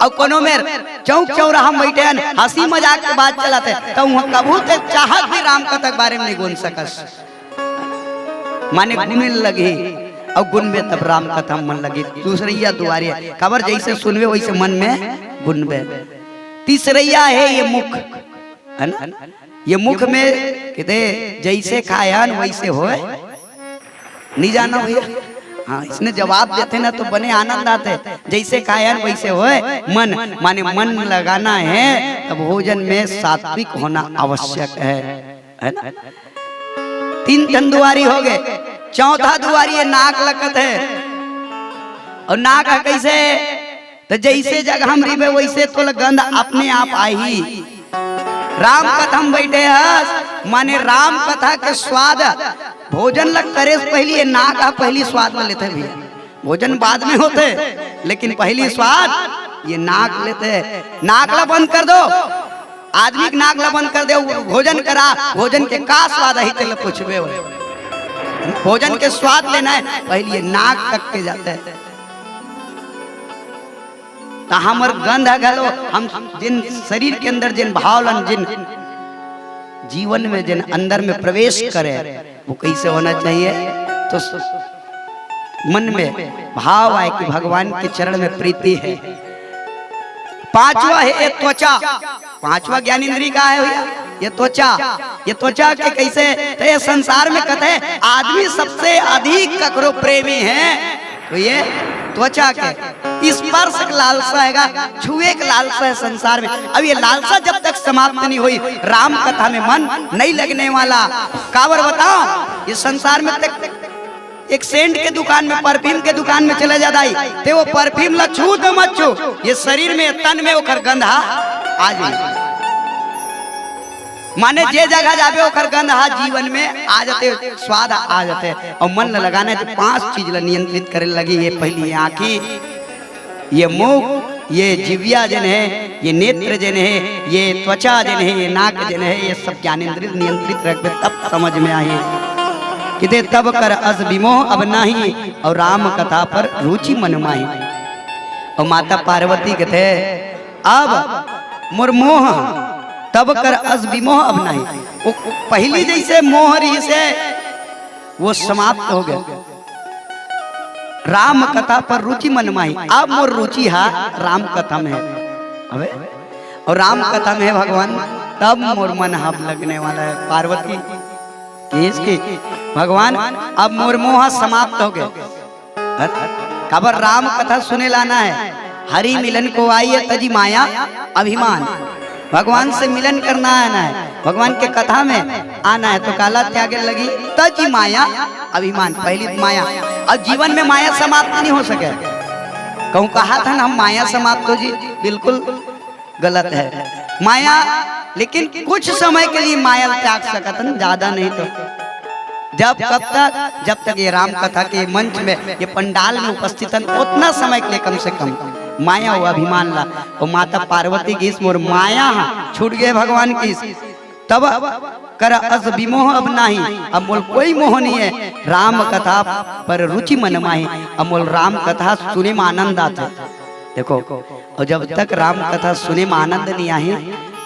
अउ कोनो मेर चौक चौराहा में बैठे हन, हंसी मजाक के बात चलत हे, तो वहां कभू ते चाहत भी राम कथा के बारे में नहीं गुन सकस। माने गुने लगही, अउ गुनबे तब राम कथा में मन लगही। दूसरैया दुआरे, काबर जैसे सुनबे वैसे मन में गुनबे। तीसरैया है ये मुख, है ना? ये मुख में किथे जैसे खायन वैसे होय, नहीं जाना भैया। हाँ, इसने जवाब देथे ना तो बने आनंद आथे। जैसे काया वैसे होय मन, माने मन लगाना है तो भोजन में सात्विक होना आवश्यक है, है ना? तीन ठन दुआरी हो गए, चौथा दुआरी ये नाक लगत है। और नाक ह कैसे? तो जैसे जगह में रहिबे वैसे तोला गंध अपने आप आही। राम कथा में बैठे हस, माने राम कथा के स्वाद, भोजन ल करे से पहली ये नाक ह पहली स्वाद ल लेथे भैया। भोजन बाद में होथे, लेकिन पहली स्वाद ये नाक लेथे। नाक ला बंद कर दो, आदमी के नाक ला बंद कर दे, भोजन करा, भोजन के का स्वाद आही तेला पूछबे हो। भोजन के स्वाद लेना है, पहली ये नाक तक के जाते हैं। तो हमर गंध ह घलो, हम जिन शरीर के अंदर जिन भाव लन, जिन जीवन में जिन अंदर में प्रवेश करे, वो कैसे होना चाहिए? तो स-, मन में भाव आए कि भगवान के चरण में प्रीति है। पांचवा है ये त्वचा। पांचवा ज्ञान इंद्री का है भैया? ये त्वचा। ये त्वचा के कैसे? तो ये संसार में कथे आदमी सबसे अधिक ककरो प्रेमी है, तो ये त्वचा के स्पर्श के लालसा हैगा, छुए के लालसा है संसार में। अब ये लालसा जब तक समाप्त नहीं हुई, राम कथा में मन नहीं लगने वाला। काबर बताओ, ये संसार में तक एक सेंट के दुकान में, परफ्यूम के दुकान में चले जा दाई, ते वो परफ्यूम ला छू तो मत छू, ये शरीर में, तन में ओखर गंध आ जाए। माने जे जगह जाबे ओखर गंध हा जीवन में आ जाते, स्वाद आ जाते। और मन ल लगाना है तो पांच चीज ल नियंत्रित करे लगी। ये पहली ये आँखी, ये मुख, ये जीविया जन है, ये नेत्र जन है, ये त्वचा जन है, ये नाक जन है, ये सब ज्ञानेंद्रिय नियंत्रित रखबे तब समझ में आही। किते तब कर अस विमोह अब नाही और राम कथा पर रुचि मन माही। और माता पार्वती कथे अब मोर मोह, तब कर अस विमोह अब नाही। वो पहली जैसे मोह रहिसे वो समाप्त हो गए। राम कथा पर रुचि मन माही, अब मोर रुचि हा राम कथा में है। अबे, और राम कथा में है भगवान, तब मोर मन हब लगने वाला है। पार्वती किहिस कि भगवान अब मोर मोह समाप्त हो गए। हर-, काबर राम कथा सुने लाना है। हरि मिलन को आई है तजी माया अभिमान। भगवान से मिलन करना आना है, भगवान के कथा में आना है, तो काला त्यागे लगी तजी माया अभिमान, पहली माया। और जीवन में माया समाप्त नहीं हो सके। कहूँ कहा था ना हम माया समाप्त हो जी, बिल्कुल गलत है। माया, लेकिन कुछ समय के लिए माया त्याग सकत हन, ज्यादा नहीं तो। जब कब तक? जब तक ये राम कथा के मंच में, ये पंडाल में उपस्थित हन, उतना समय के लिए कम से कम माया व अभिमान ला। और माता पार्वती किहिस मोर माया हा छूट गए भगवान की, तब कर अस विमोह अब नाही, अब मोल कोई मोह नहीं है। राम कथा पर रुचि मन माही, अब मोल राम कथा सुने में आनंद आथे। देखो, और जब तक राम कथा सुने में आनंद नहीं आही,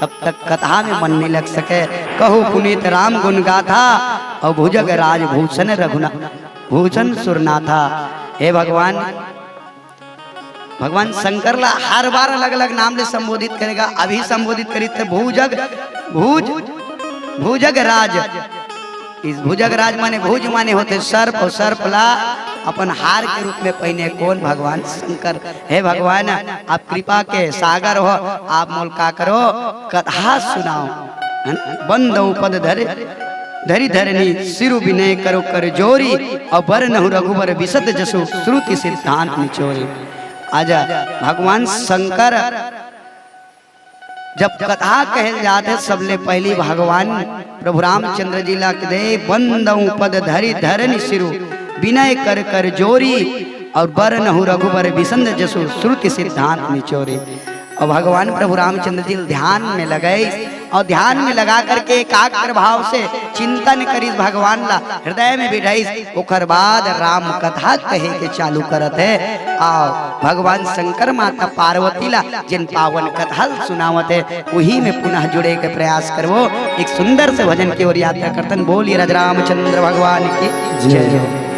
तब तक कथा में मन नहीं लग सके। कहु पुनीत राम गुण गाथा, और भुजग राज भूषण रघुना-, भूषण सुरनाथा। हे भगवान, भगवान शंकर ला हर बार अलग-अलग नाम ले संबोधित करेगा। अभी संबोधित करी थे भुजग, भुज, भुजग राज। इस भुजग राज माने भुज माने होथे सर्प, और सर्प ला अपन हार के रूप में पहिने कोन? भगवान शंकर। हे भगवान, आप कृपा के सागर हो, आप मोल का करो, कथा सुनाओ। है ना? बंदउ पद धरे धरि धरनी सिरु बिनय करो कर जोरी, और बरनहु रघुबर बिसद जसु श्रुति सिद्धांत निचोरी। आजा भगवान शंकर जब कथा कहे जाथे, सबले पहली भगवान प्रभु रामचंद्र जी ला कथे, बंदउ पद धरि धरनी सिरु बिनय कर कर जोरी, और बरनहु रघुबर बिसद जसु श्रुति सिद्धांत निचोरी। और भगवान प्रभु रामचंद्र जी ध्यान में लगाइस, और ध्यान में लगा करके एकाग्र भाव से चिंतन करिस, भगवान ला हृदय में बिठाइस। ओकर बाद राम कथा कहे के चालू करत हे। आओ, भगवान शंकर माता पार्वती ला जिन पावन कथा सुनावत हे, उही में पुनः जुड़े के प्रयास करबो। एक सुंदर से भजन की ओर यात्रा करतन। बोलिए राजा रामचंद्र भगवान की जय।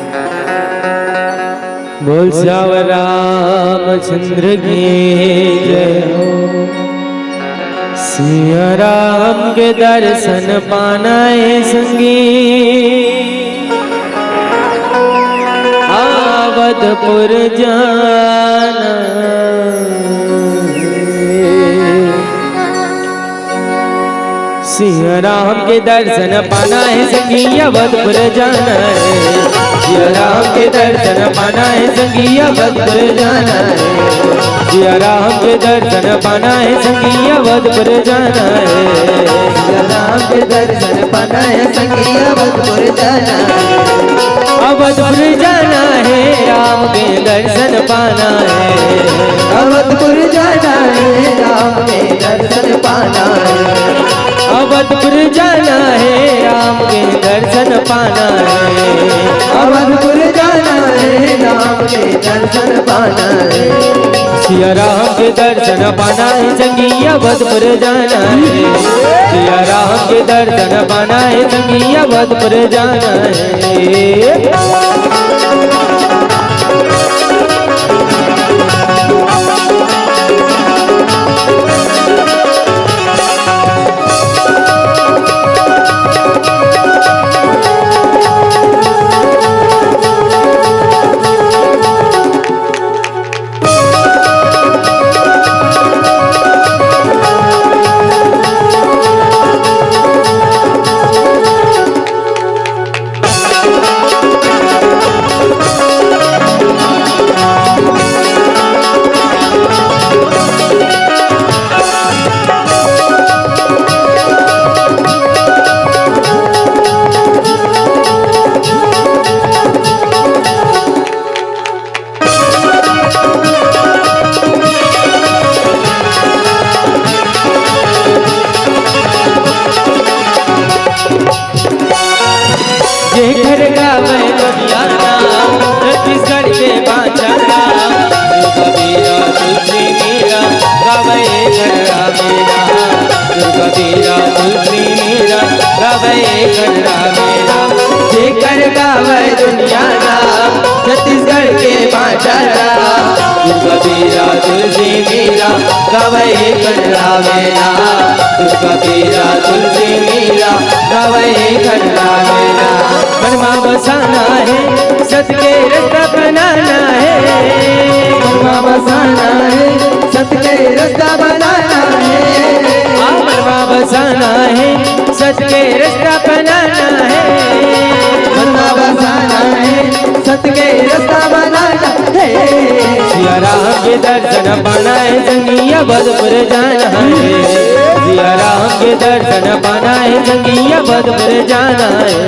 बोल सियावर रामचंद्र की जय हो। सिया राम के दर्शन पाना ए संगी, आ अवधपुर जाना हे। सिया राम के दर्शन पाना हे संगी, अवधपुर जाना हे। सिया राम के दर्शन पाना हे संगी, अवधपुर जाना हे। सिया राम के दर्शन पाना हे संगी, अवधपुर जाना हे। सिया राम के दर्शन पाना हे संगी, अवधपुर जाना हे। अवधपुर जाना हे, राम के दर्शन पाना हे। अवधपुर जाना हे, राम के दर्शन पाना हे। अवधपुर जाना हे, राम के दर्शन पाना हे। अवधपुर जाना हे, राम के दर्शन पाना हे। सिया राम के दर्शन पाना हे संगी, अवधपुर जाना हे। सिया राम के दर्शन पाना हे संगी, अवधपुर जाना हे। जेकर गावय दुनिया नाम, छत्तीसगढ़ के बांचा नाम। दुर्गा बीरा तुलसी मीरा, गावय घर रामेला। दुर्गा बीरा तुलसी मीरा, गावय घर रामेला। जेकर गावय दुनिया नाम, छत्तीसगढ़ के बांचा नाम। दुर्गा बीरा तुलसी मीरा, गावय घर रामेला। दुर्गा बीरा तुलसी मीरा, गावय घर रामेला। मन मा बसाना हे, सत के रस्ता बनाना हे। मन मा बसाना हे, सत के रस्ता बनाना हे। हाँ, मन मा बसाना हे, सत के रस्ता बनाना हे। मन मा बसाना हे, सत के रस्ता बनाना हे। सिया राम के दर्शन पाना हे संगी, अवधपुर जाना हे। सिया राम के दर्शन पाना हे संगी, अवधपुर जाना हे।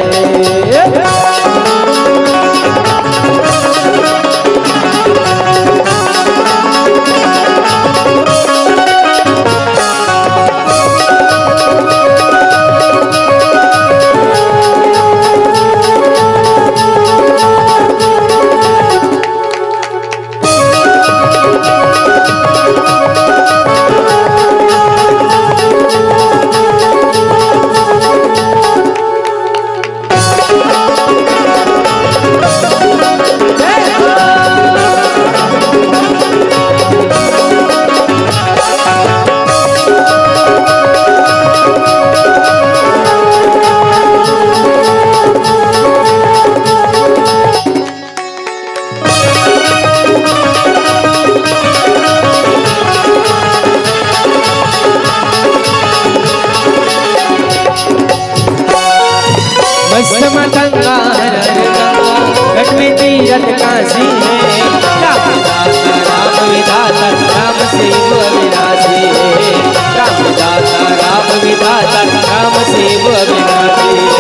मस्त मतंगा हर हर गंगा, घट में तीरथ काशी हे। राम दाता राम विधाता, राम सेव अविनाशी हे। राम दाता राम विधाता, राम सेव अविनाशी हे।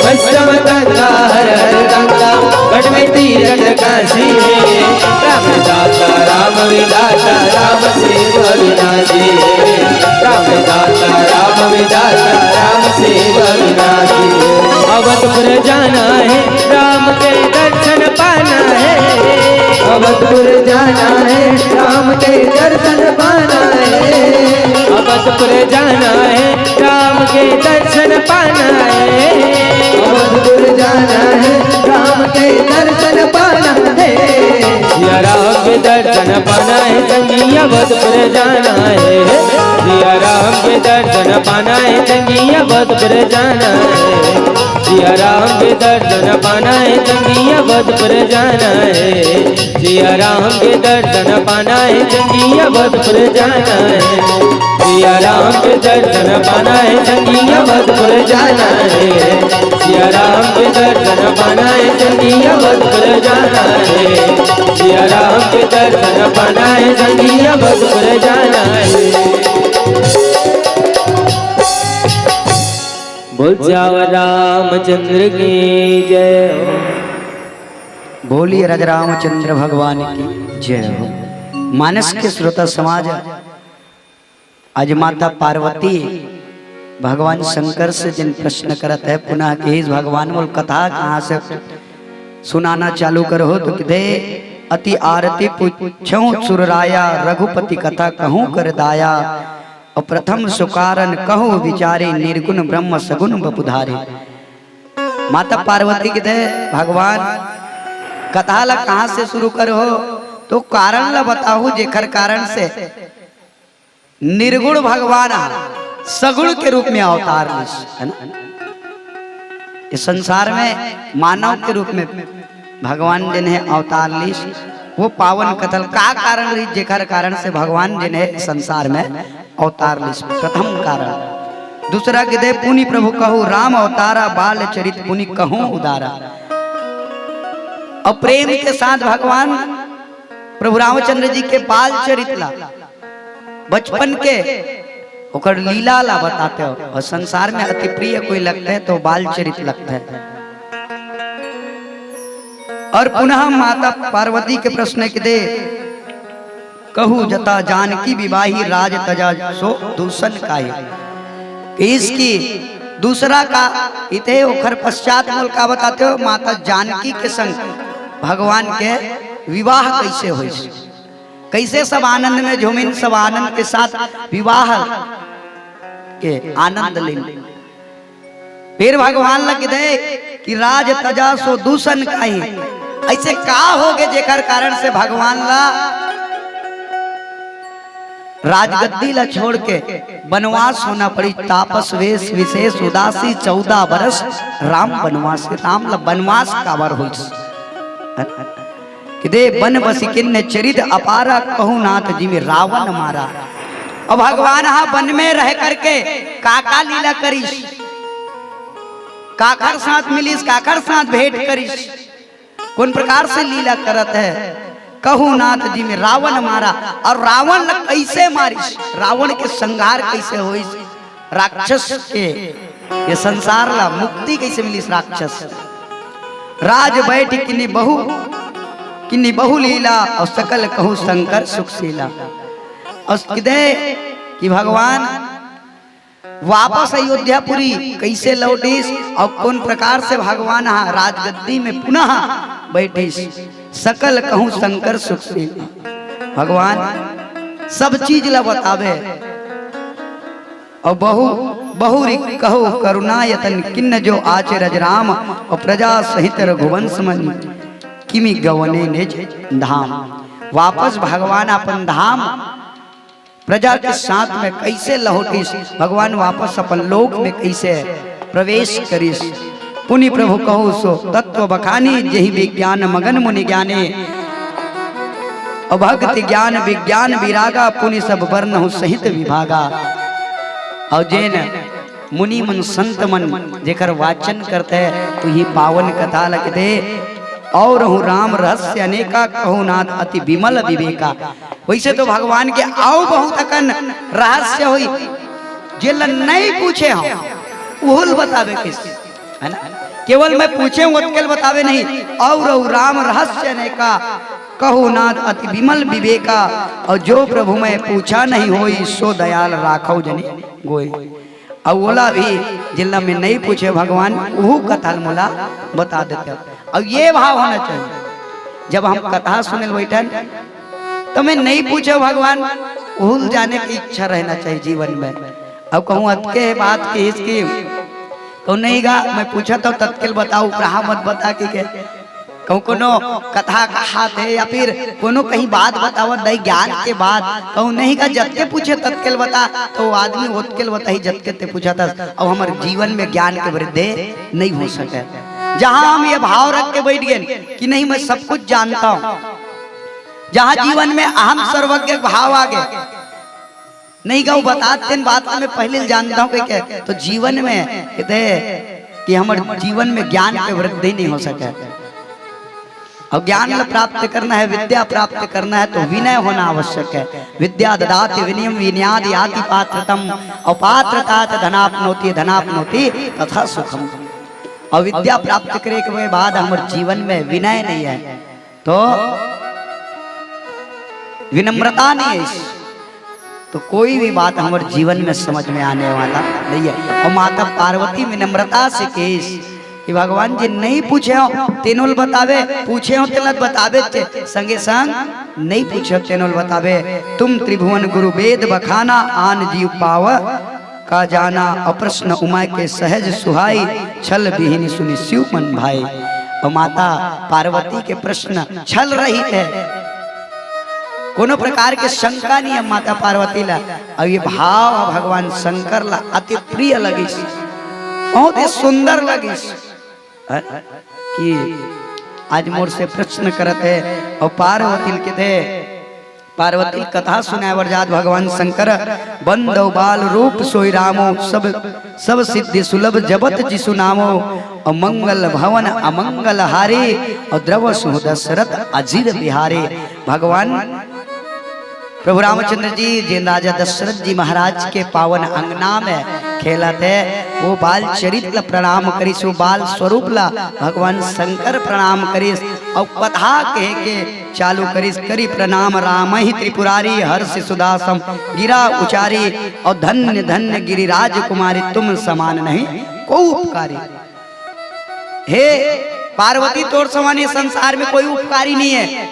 मस्त मतंगा हर हर गंगा, घट में तीरथ काशी हे। राम दाता राम विधाता, राम सेव अविनाशी हे। राम दाता राम विधाता, राम सेव अविनाशी हे। अवधपुर जाना हे, राम के दर्शन पाना हे। अवधपुर जाना हे, राम के दर्शन पाना हे। अवधपुर जाना हे, राम के दर्शन पाना हे। अवधपुर जाना हे, राम के दर्शन पाना हे। सिया राम के दर्शन पाना हे, संगी अवधपुर जाना हे। सिया राम के दर्शन पाना है संगिया, अवधपुर जाना है। सिया राम के दर्शन पाना है संगिया, अवधपुर जाना है। सिया राम के दर्शन पाना है संगिया, अवधपुर जाना है। सिया राम के दर्शन पाना है संगिया, अवधपुर जाना है। सिया राम के दर्शन पाना है संगिया, अवधपुर जाना है। सिया राम के दर्शन पाना है संगिया, अवधपुर जाना है। बोल सियावर रामचंद्र की जय हो। बोलिए राजा रामचंद्र भगवान की जय हो। मानस के श्रोता समाज, आज माता पार्वती भगवान शंकर से जिन प्रश्न करत है, पुनः कहिस भगवान मोल कथा कहाँ से सुनाना चालू करहु, तो किदे अति आरती पूछहु सुरराया, रघुपति कथा कहूँ कर दाया। और प्रथम सुकारण कहूँ विचारी, निर्गुण ब्रह्म सगुण बपुधारी। माता पार्वती किदे भगवान कथा ला कहाँ से शुरू करहु, तो कारण ला बताहु जेखर कारण से निर्गुण भगवान ह सगुण के रूप में अवतार लीस, है ना? इस संसार में मानव के रूप में भगवान जिन्हें अवतार लीस, वो पावन कथा ल का कारण रही, जेकर कारण से भगवान जिन्हें संसार में अवतार लीस, प्रथम कारण। दूसरा किदे पुनि प्रभु कहु राम अवतारा, बाल चरित पुनि कहु उदारा। और प्रेम के साथ भगवान प्रभु रामचंद्र जी के बाल चरित ला, बचपन के ओकर लीला ला बताते हो, और संसार में अति प्रिय कोई लगते हैं तो बाल चरित लगते हैं। और पुनः माता पार्वती के प्रश्न किदे कहु जथा जानकी विवाही, राज तजा सो दूषण काहे। कि इसकी दूसरा का इते ओखर पश्चात मोल का बताते हो, माता जानकी के संग भगवान के विवाह कैसे होइस, कैसे सब आनंद में झूमिन, सब आनंद के साथ विवाह के आनंद लेन। फिर भगवान ला किदे कि राज तजा सो दूषण काहे, ऐसे का होगे जेकर कारण से भगवान ला राजगद्दी ला छोड़ के बनवास होना पड़ी। तापस वेश विशेष उदासी चौदह बरस राम बनवास। राम ला बनवास काबर होइस? किदे बन बसि किन्ह चरित अपारा, कहु नाथ जिमि रावण मारा। अब भगवान हा वन में रह करके का का लीला करिस, काखर साथ मिलिस, काखर साथ भेंट करिस, कौन प्रकार से लीला करत है। कहु नाथ जिमि रावण मारा, और रावण ला कैसे मारिस, रावण के संहार कैसे होइस, राक्षस के ये संसार ला मुक्ति कैसे मिलिस राक्षस। राज बैठ किन्नी बहु, किन्नी बहु लीला, और सकल कहु शंकर सुखशीला। और किदे कि भगवान वापस अयोध्यापुरी कैसे लौटिस और कौन प्रकार से भगवान हा राजगद्दी में पुनः बैठिस। सकल कहु शंकर सुखशीला। भगवान सब चीज ला बतावे। और बहु, बहुरि कहु करुणायतन किन्ह जो आचरज राम, और प्रजा सहित रघुवंश मन किमि गवने निज धाम। वापस भगवान अपन धाम प्रजा के साथ में कैसे लौटिस, भगवान वापस अपन लोक में कैसे प्रवेश करिस। पुनि प्रभु कहु सो तत्व बखानी, जेहि विज्ञान मगन मुनि ज्ञानी। अभक्ति ज्ञान विज्ञान विरागा, पुनि सब वर्णहु सहित विभागा। और जेन मुनि मन संत मन जेकर वाचन करते, उही पावन कथा लगते। और हूँ राम रहस्य अनेका, कहु नाथ अति विमल विवेका। वैसे तो भगवान के अउ बहुत अकन रहस्य होई, जेला नहीं पूछे हो, उहुल बतावे किस, है ना? केवल मैं पूछे हूँ, ओतकेल बतावे नहीं। और हूँ राम रहस्य अनेका, कहु नाथ अति विमल विवेका। और जो प्रभु मैं पूछा नहीं होई, सो दयाल राखव जनि गोई। अउ ओला भी जिनला मैं नहीं पूछे भगवान, उहू कथा ल मोला बता देते। अउ ये भाव होना चाहिए, जब हम कथा सुने ल बैठन, तो मैं नहीं पूछे भगवान, उहू ल जाने की इच्छा रहना चाहिए जीवन में। अब कहूँ अतके बात की इसकी, तो नहीं गा, मैं पूछा तो ततकेल बताओ, रहा मत बता के, के। कहूँ कोनो कथा कहात हे या फिर कोनो कहीं बात बतावत दाई ज्ञान के बात, कहूँ नहीं का जतके पूछे ततके ल बता, तो वो आदमी ओतके ल बताही जतके ते पूछत हस। अब हमर जीवन में ज्ञान के वृद्धि नहीं हो सके। जहाँ हम ये भाव रख के बैठ गए कि नहीं, मैं सब कुछ जानता हूँ, जहाँ जीवन में अहम सर्वज्ञ भाव आ गए, नहीं कहूँ बतात तेन बात में पहले जानता हूँ कहिके, तो जीवन में कहते कि हमर जीवन में ज्ञान के वृद्धि नहीं हो सके। और ज्ञान ल प्राप्त करना है, विद्या प्राप्त करना है, तो विनय होना आवश्यक है। विद्या ददाति विनयम विनयाद याति पात्रतम, और पात्रता च धनापनोति धनापनोति तथा सुखम। और विद्या प्राप्त करे के बाद हमर जीवन में विनय नहीं है, तो विनम्रता नहीं है, तो कोई भी बात हमर जीवन में समझ में आने वाला नहीं है। और माता पार्वती विनम्रता से कहिस कि भगवान जी, नहीं पूछे हो तेनो ल बताबे, पूछे हो तेला बताबे, ते संगे संग नहीं पूछे हो तेनो ल बताबे। तुम त्रिभुवन गुरु वेद बखाना, आन जीव पाव का जाना। और प्रश्न उमा के सहज सुहाई, छल विहीन सुनि शिव मन भाई। और माता पार्वती के प्रश्न छल रहित है, कोनो प्रकार के शंका नहीं है माता पार्वती ला। और ये भाव भगवान शंकर ला अति प्रिय लगिस, बहुत ही सुंदर लगिस, है? कि आज मोर से प्रश्न करत है। और पार्वती ल कथे, पार्वती ल कथा सुनाए बर जात भगवान शंकर, बंदौ बाल रूप सोई रामो, सब सब सिद्धि सुलभ जपत जिसु नामो, और मंगल भवन अमंगल हारी, और द्रव सुह दशरथ अजिर बिहारी। भगवान प्रभु रामचंद्र जी जेन राजा दशरथ जी महाराज के पावन अंगना में खेलत हे, वो बाल चरित ल प्रणाम करिस, वो बाल स्वरूप ल भगवान शंकर प्रणाम करिस। और कथा कहे के चालू करिस, करी प्रणाम रामहि त्रिपुरारी, हर्षि सुदासम गिरा उचारी, और धन्य धन्य गिरिराज कुमारी, तुम समान नहीं को उपकारी। हे पार्वती, तोर समान ये संसार में कोई उपकारी नहीं है।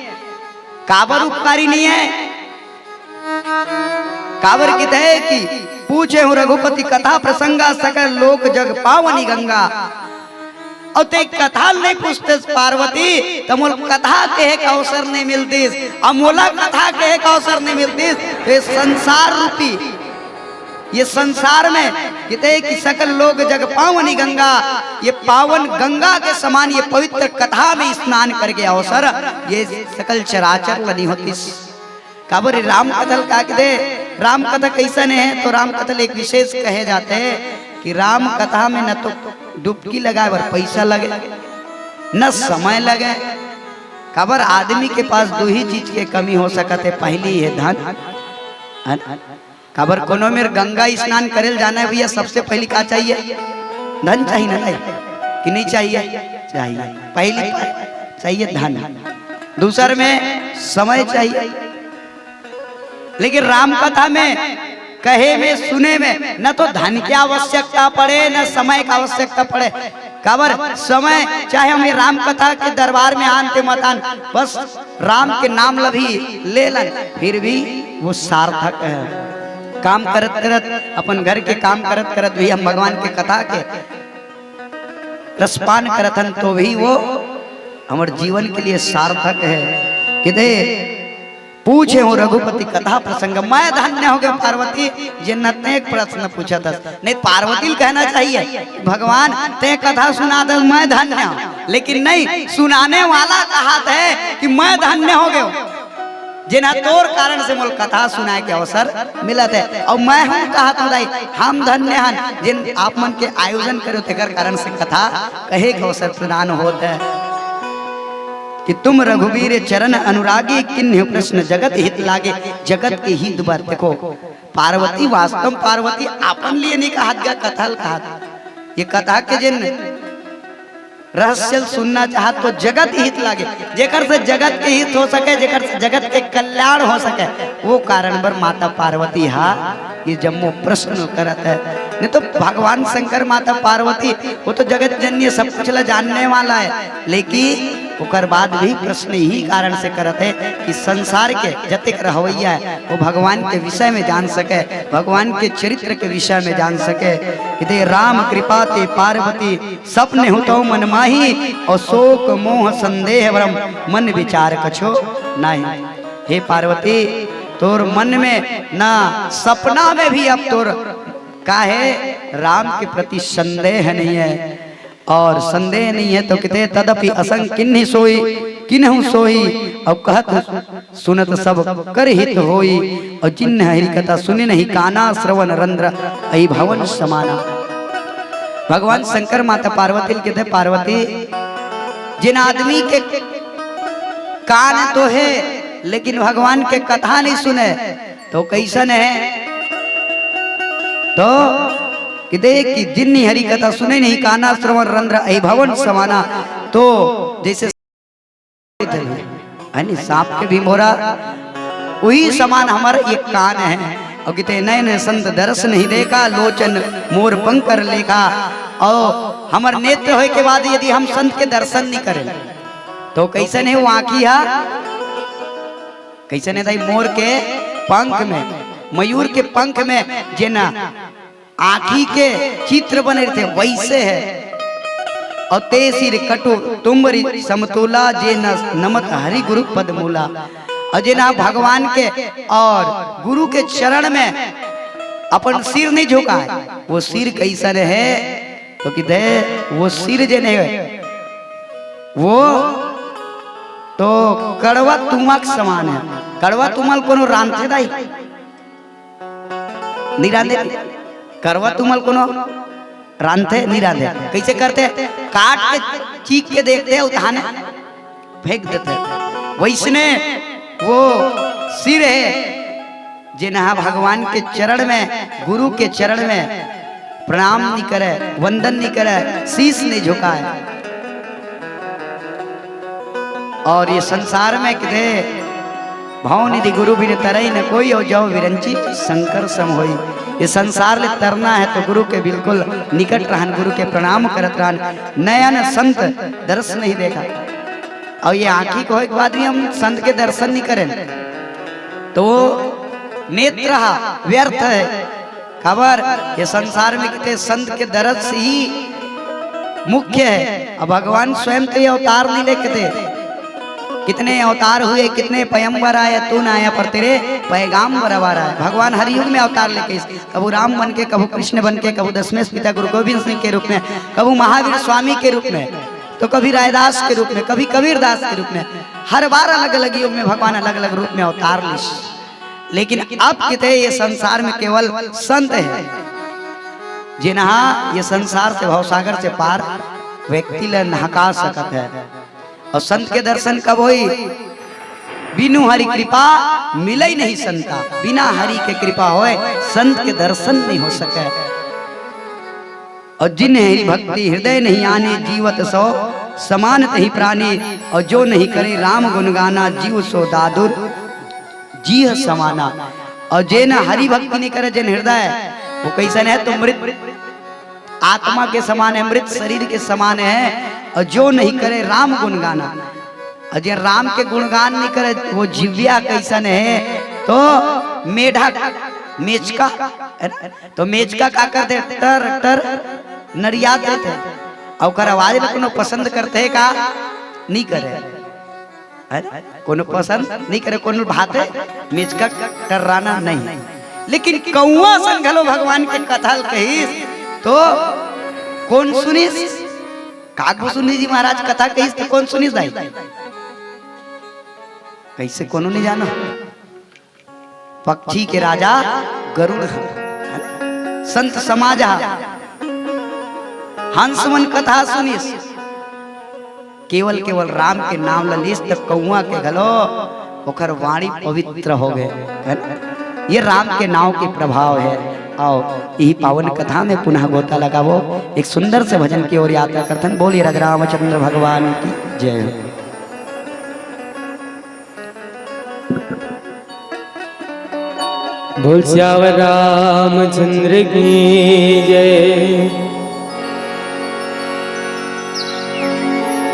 काबर उपकारी नहीं है? काबर कथे कि पूछे हूँ रघुपति कथा प्रसंगा, सकल लोक जग पावनी गंगा। और ते कथा नहीं पूछते पार्वती, त मोला कथा कहे का अवसर नहीं मिलतिस। अब मोला कथा कहे का अवसर नहीं मिलतिस, ये संसार रूपी, ये संसार में कथे कि सकल लोक जग पावनी गंगा, ये पावन गंगा के समान ये पवित्र कथा में स्नान करके अवसर ये सकल चराचर ल नहीं होतिस। काबर राम कथा ल का कथे, राम कथा कैसन है? तो राम कथा ल एक विशेष कहे जाते हैं कि राम कथा में न तो डुबकी लगाए बर पैसा लगे, न समय लगे। काबर आदमी के पास दू ही चीज के कमी हो सकत है, पहली है धन, है ना? काबर कोनो मेर गंगा स्नान करे ल जाना है भैया, सबसे पहली का चाहिए? धन चाहिए ना भाई, कि नहीं चाहिए? चाहिए। पहली चाहिए धन, दूसर में समय चाहिए। लेकिन राम कथा में कहे में, सुने में न तो धन की आवश्यकता पड़े, न समय का आवश्यकता पड़े। काबर समय, चाहे हम ये राम कथा के दरबार में आन ते मत आन, बस राम के नाम ल भी ले लन, फिर भी वो सार्थक है। काम करत करत, अपन घर के काम करत करत भी हम भगवान के कथा के रसपान करत हन, तो भी वो हमर जीवन के लिए सार्थक है। कथे पूछे हूँ रघुपति कथा प्रसंग, मैं धन्य हो गया पार्वती, जेन तें प्रश्न पूछत हस। नहीं, पार्वती ल कहना चाहिए, भगवान तें कथा सुना दे, मैं धन्य हूँ। लेकिन नहीं, सुनाने वाला कहत हे कि मैं धन्य हो गया, जेन तोर कारण से मोला कथा सुनाए के अवसर मिलत हे। और मैं हूँ कहत हूँ दाई, हम धन्य हन, जेन आप मन के आयोजन करो, तेकर कारण से कथा कहे के अवसर प्रदान होत हे। कि तुम रघुवीर चरण अनुरागी, किन्हु प्रश्न जगत हित लागे। जगत के हित बर, देखो, पार्वती, वास्तव पार्वती अपन लिए नहीं कहत गा, कथा ल कहत। ये कथा के जेन रहस्य ल सुनना चाहत तो जगत हित लागे, जेकर से जगत के हित हो सके, जेकर से जगत के कल्याण हो सके, वो कारण बर माता पार्वती हा ये जम्मो प्रश्न करत हे। नहीं तो भगवान शंकर, माता पार्वती, वो तो जगत जननी, सब कुछ ला जानने वाला हे, लेकिन ओकर बाद भी प्रश्न यही कारण से करत हे कि संसार के जतेक रहवैया हे, वो भगवान के विषय में जान सके, भगवान के चरित्र के विषय में जान सके। कि दे राम कृपा ते पार्वती, सपने हो तो मन माही, और शोक मोह संदेह भ्रम मन विचार कछो नाही। हे पार्वती, तोर मन में ना सपना में भी अब तोर काहे राम के प्रति संदेह नहीं है, और संदेह नहीं है तो किते तदपि असंग किन्हि सोई, किन्हु सोई। अब कहत सुनत सब कर हित होई, और जिन हरि कथा सुने नहीं काना श्रवण रंध्र अहि भवन समाना। भगवान शंकर माता पार्वती ल किते, पार्वती, जिन आदमी के कान तो हे लेकिन भगवान के कथा नहीं सुने, तो कैसन हे? तो कि देख कि जिन्नी हरि कथा सुने नहीं काना श्रवण रंध्र अहि भवन समाना। तो जैसे है नी, सांप के भी मोरा, वही समान हमर ये कान हे। और किते नैन संत दरस नहीं देखा, लोचन मोर पंकर लेखा। और हमर नेत्र होय के बाद यदि हम संत के दर्शन नहीं करें, तो कैसन हे वो आँखी हा? कैसन हे दाई? मोर के पंख में, मयूर के पंख में जेना आँखी के चित्र बने रहिथे, वैसे हे। और ते सिर कटु तुम्बरि समतोला, जे न नमत हरि गुरु पद मूला। और जेना भगवान के और गुरु के चरण में अपन सिर नहीं झुकाए, वो सिर कैसन हे? तो किते, वो सिर जेन हे, वो तो कड़वा तुमा के समान हे। कड़वा तुमा ल कोनो रांधथे दाई? नहीं रांधे। कड़वा तुमा ल कोनो रांधथे? नहीं रांधे। कैसे करथे? काट के, चीख के देखथे, उठाने फेंक देथे। वैसने वो सिर हे, जेन हा भगवान के चरण में, गुरु के चरण में प्रणाम नहीं करे, वंदन नहीं करे, शीश नहीं झुकाए। और ये संसार में किते भव निधि गुरु बिन तरई न कोई, और जव विरंची शंकर सम होई। ये संसार ले तरना हे तो गुरु के बिल्कुल निकट रहन, गुरु के प्रणाम करत रहन। नयन संत दरस नहीं देखा। और ये आँखी के होय के बाद भी हम संत के दर्शन नहीं करें, तो वो नेत्र हा व्यर्थ हे। काबर? ये संसार में किते संत के दरस ही मुख्य हे। अब भगवान स्वयं तो ये अवतार नहीं लेके थे, कितने अवतार हुए, कितने पैगंबर आए, तू ना आया पर तेरे पैगाम बराबर आए। भगवान हर युग में अवतार लेके इस, कभू राम बन के, कभू कृष्ण बन के, कभू दशमेश पिता गुरु गोविंद सिंह के रूप में, कभू महावीर स्वामी के रूप में, तो कभी रायदास के रूप में, कभी कबीर दास के रूप में, हर बार अलग-अलग युग में भगवान अलग-अलग रूप में अवतार लिस। लेकिन अब किते ये संसार में केवल संत हे, जेन हा ये संसार से, भवसागर से पार व्यक्ति ल नहका सकत हे। और संत के दर्शन कब होई? बिनु हरि कृपा मिलई नहीं संता, बिना हरि के कृपा होय, संत के दर्शन नहीं हो सके। और जिन हरि भक्ति हृदय नहीं आनी, जीवत सो समान तही प्राणी, और जो नहीं करे राम गुण गाना, जीव सो दादुर जीह समाना। और जे न हरि भक्ति नहीं करे, जेन हृदय, वो कैसन हे? तो मृत आत्मा के समान हे, मृत शरीर के समान हे। और जो नहीं करे राम गुण गाना, और जे राम के गुणगान नहीं करे, वो जिव्या कैसन हे? तो मेढक, मेचका, हे ना? तो मेचका का करथे? टर टर नरियात रहिथे। और ओकर आवाज ल कोनो पसंद करथे का? नहीं करे। अरे, कोनो पसंद नहीं करे, कोनो भाते मेचका टर्राना नहीं। लेकिन कौआ सन घलो भगवान के कथा ल कहिस, तो कोन सुनिस? कागभूषुंडी जी महाराज कथा कहिस, तो कोन सुनिस दाई? कैसे कोनो नहीं जानो? पक्षी के राजा गरुड़ ह, संत समाज ह, हंस मन कथा सुनिस। केवल, केवल राम के नाम ल लिस त कौआ के घलो ओकर वाणी पवित्र हो गए, हे ना? ये राम के नाम के प्रभाव हे। अउ इही पावन कथा में पुनः गोता लगाबो, एक सुंदर से भजन की ओर यात्रा करथन। बोलिए राजा रामचंद्र भगवान की जय हो। बोल सियावर रामचंद्र की जय।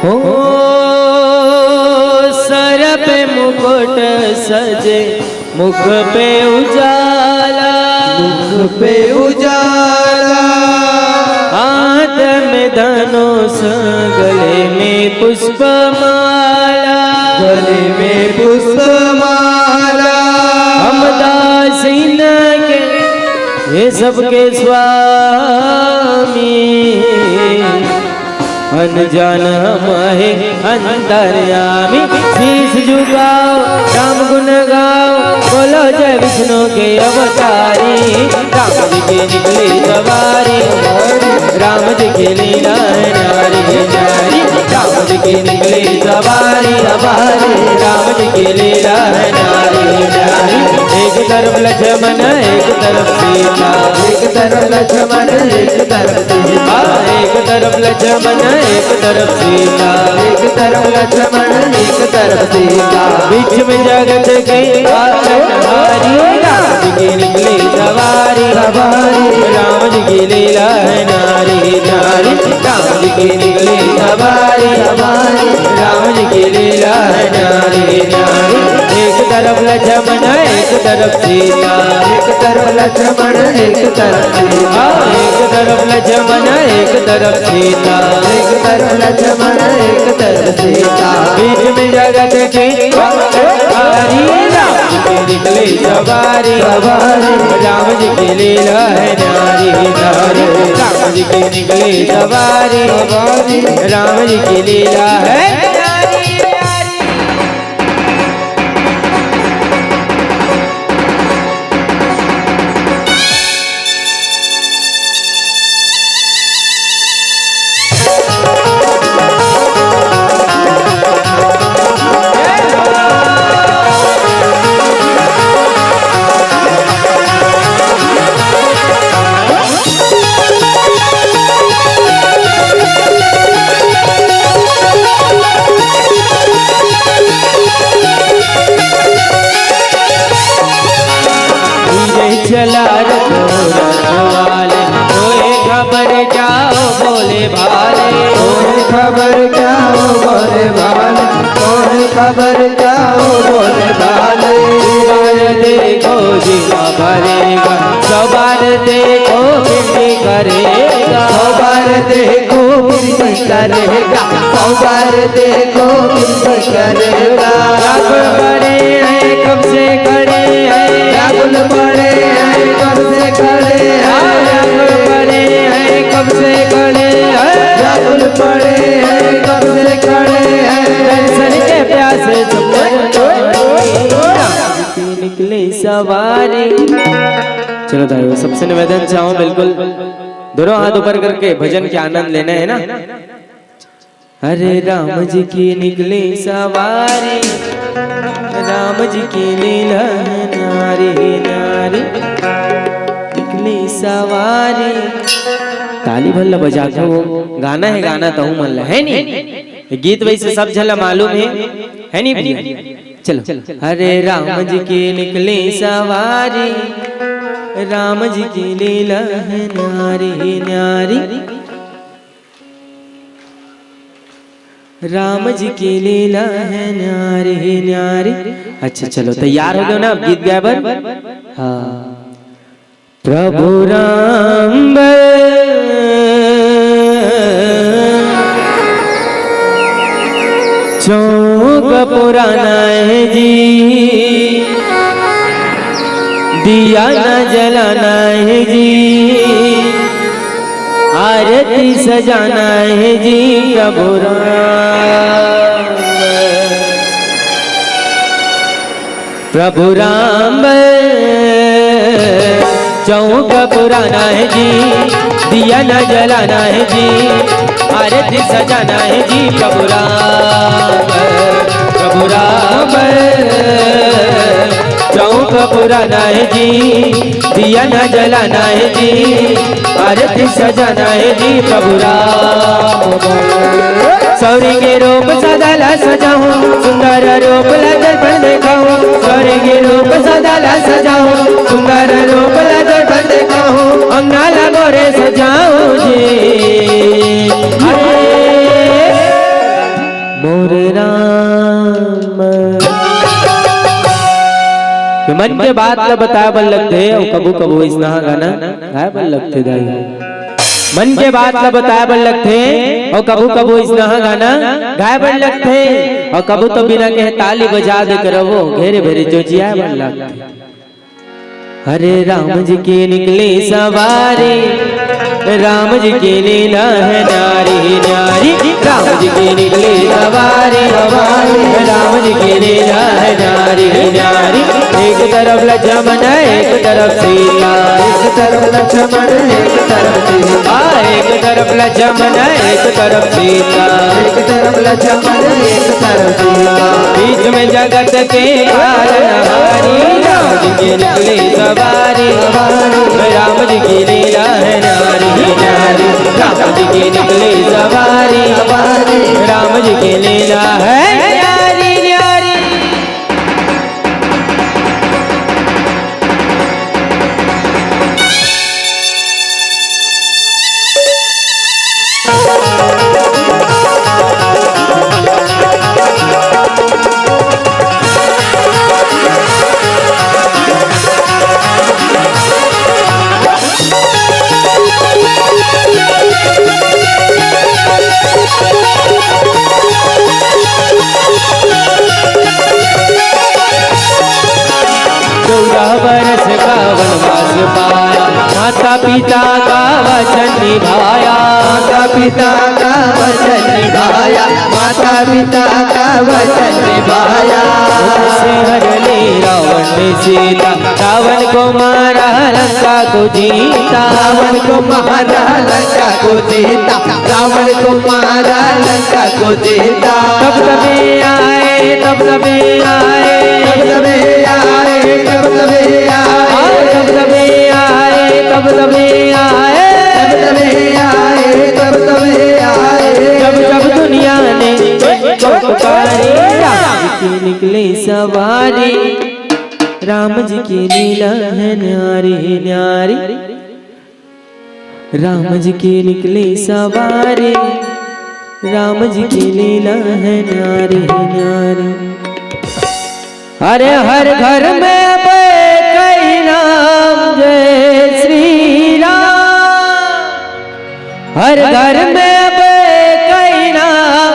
हो। मुकुट सजे मुख पे उजाला, मुख पे उजाला। हाथ में धनुष, गले में पुष्प माला, गले में पुष्प माला। हम दासीन के, ये सबके स्वामी, अनजान हम है अंतर्यामी। शीश झुकाओ, राम गुण गाओ, बोलो जय विष्णु के अवतारी। राम जी की निकली सवारी, राम जी की लीला है न्यारी न्यारी। राम जी की निकली सवारी, सवारी, राम जी की लीला है न्यारी न्यारी। एक तरफ लक्ष्मण, एक तरफ सीता, एक तरफ लक्ष्मण, एक तरफ सीता। हाँ, एक तरफ लक्ष्मण, एक तरफ सीता, एक तरफ लक्ष्मण, एक तरफ सीता। बीच में जगत के पालनहारी, राम जी की निकली सवारी, सवारी। राम जी की लीला है न्यारी न्यारी। राम जी की निकली सवारी, सवारी। राम जी की लीला है न्यारी न्यारी। एक तरफ लक्ष्मण, एक तरफ सीता, एक तरफ लक्ष्मण, एक तरफ सीता। हाँ, एक तरफ लक्ष्मण, एक तरफ सीता, एक तरफ लक्ष्मण, एक तरफ सीता। बीच में जगत के पालनहारी, राम जी की निकली सवारी, सवारी। राम जी की लीला है न्यारी न्यारी। राम जी की निकली सवारी, सवारी। राम जी की लीला है न्यारी न्यारी। धीरे चला रघुरथ वाले, तोहे खबर क्या हो भोले भाले। तोहे खबर क्या हो भोले भाले, तोहे खबर क्या हो भोले भाले। एक बार देखो जीना भरेगा, सौ बार देखो फिर भी करेगा। सौ बार देखो फिर भी करेगा, सौ बार देखो फिर भी करेगा। राहुल पड़े हैं, कब से खड़े हैं। राहुल पड़े हैं, कब से खड़े हैं। हाँ, राहुल पड़े हैं, कब से खड़े हैं। राहुल पड़े हैं, कब से खड़े हैं। दर्शन के प्यासे निकले सवारी। चलो तालियों, सबसे निवेदन चाहूँ, बिल्कुल दोनों हाथ ऊपर करके भजन के आनंद लेना है ना। अरे राम जी की निकली सवारी, राम जी की लीला है न्यारी न्यारी। निकली सवारी। ताली भल्ला बजा के वो गाना है, गाना तहु मन ला है नी। ये गीत वैसे सब झन ला मालूम है, है नी भैया? चलो। अरे राम जी की निकली सवारी, राम जी की लीला है न्यारी न्यारी। राम जी की लीला है न्यारी न्यारी। अच्छा, चलो, तैयार हो गए ना आप गीत गाए बर? हाँ। प्रभु राम बर चौक पुराना है जी, दिया न जलाना है जी, आरती सजाना है जी प्रभु राम। प्रभु राम चौक पुराना है जी, दिया न जलाना है जी, आरती सजाना है जी प्रभु राम। प्रभु राम चौक पुराना है जी, दिया न जलाना है जी, आरती सजाना है जी प्रभु राम। सौरी के रूप सदा ला सजाऊं, सुंदर रूप ला दर्पण दिखाऊं। सौरी के रूप सदा ला सजाऊं, सुंदर रूप ला दर्पण दिखाऊं। अंगना ला मोरे सजाऊं जी, अरे मोरे राम। मन के बात ल बताए बर लगथे, अउ कभू कभू अइसना गाना गाए बर लगथे दाई। मन के बात ल बताए बर लगथे, अउ कभू कभू अइसना गाना गाए बर लगथे, अउ कभू तो बिना कहे ताली बजा दे करवो, घेरे भेरे चोचियाए बर लगथे। अरे राम जी की निकली सवारी, राम जी की लीला है न्यारी न्यारी। राम जी की निकली सवारी, राम जी की लीला है न्यारी न्यारी। एक तरफ लक्ष्मण, एक तरफ सीता। एक तरफ लक्ष्मण, एक तरफ सीता। एक तरफ लक्ष्मण, एक तरफ सीता। एक तरफ लक्ष्मण, एक तरफ सीता। बीच में जगत के पालनहारी, राम जी की निकली सवारी। राम जी की लीला है न्यारी न्यारी। राम जी की निकली सवारी, राम जी की लीला है न्यारी न्यारी। चौदह बरस का वनवास पाया, माता पिता का वचन निभाया। माता पिता का वचन निभाया, माता पिता का वचन निभाया। उनसे हर ले रावण ने सीता, रावण को मारा, लंका को जीता। रावण को मारा, लंका को जीता। रावण को मारा, लंका को जीता। तब तबे आए, तब तबे आए। तब तबे आए, तब तबे आए। हाँ, तब तबे आए, तब तबे आए। तब तबे आए, तब तबे आए। जब जब दुनिया ने को पुकारी, राम जी की निकली सवारी। राम जी की लीला है न्यारी न्यारी। राम जी की निकली सवारी, राम जी की लीला है न्यारी न्यारी। अरे हर घर में अब कई नाम जय श्री राम, हर घर में अब कई नाम,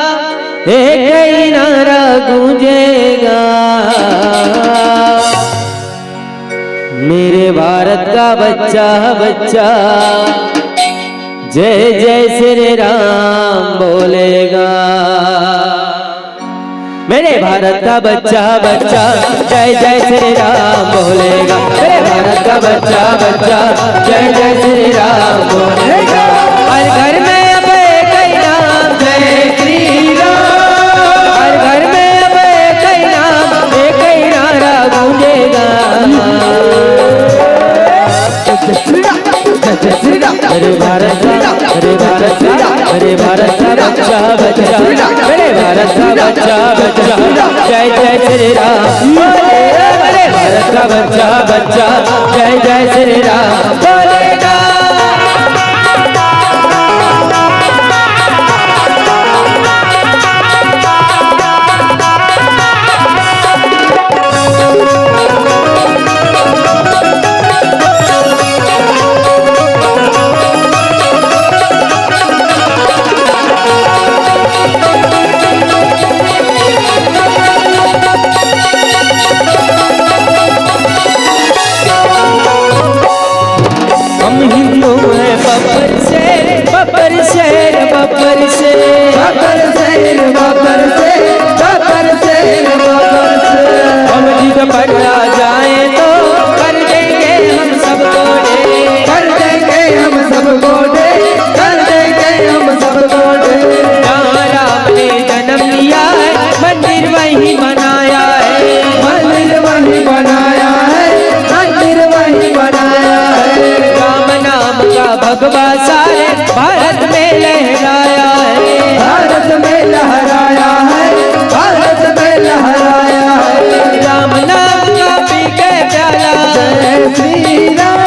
एक ही नारा गूंजेगा। मेरे भारत का बच्चा, बच्चा, जय जय श्री राम बोलेगा। मेरे भारत का बच्चा, बच्चा, जय जय श्री राम बोलेगा। मेरे भारत का बच्चा, बच्चा, जय जय श्री राम बोलेगा। हर घर में अब एक ही नाम जय श्री राम, हर घर में अब एक ही नाम, एक ही नारा गूंजेगा। जय श्री राम, जय श्री राम। अरे भारत का, अरे भारत का, अरे भारत का बच्चा, बच्चा, मेरे भारत का बच्चा, बच्चा, जय जय श्री राम। अरे भारत का बच्चा, बच्चा, जय जय श्री राम बोलेगा। हम हिंदू हैं बब्बर शेर, बब्बर शेर, बब्बर शेर। बब्बर शेर, बब्बर शेर, बब्बर शेर, बब्बर शेर। हम जिद पर आ जाए तो कर देंगे हम सबको ढेर। कर देंगे हम सबको ढेर, कर देंगे हम सबको ढेर। जहाँ राम ने जन्म लिया है, मंदिर वहीं बनाया है। मंदिर वहीं बनाया है, मंदिर वहीं बनाया है। राम नाम का भगवा सारे भारत में लहराया है। भारत में लहराया है, भारत में लहराया है। राम नाम का पी के प्याला। जय श्री राम।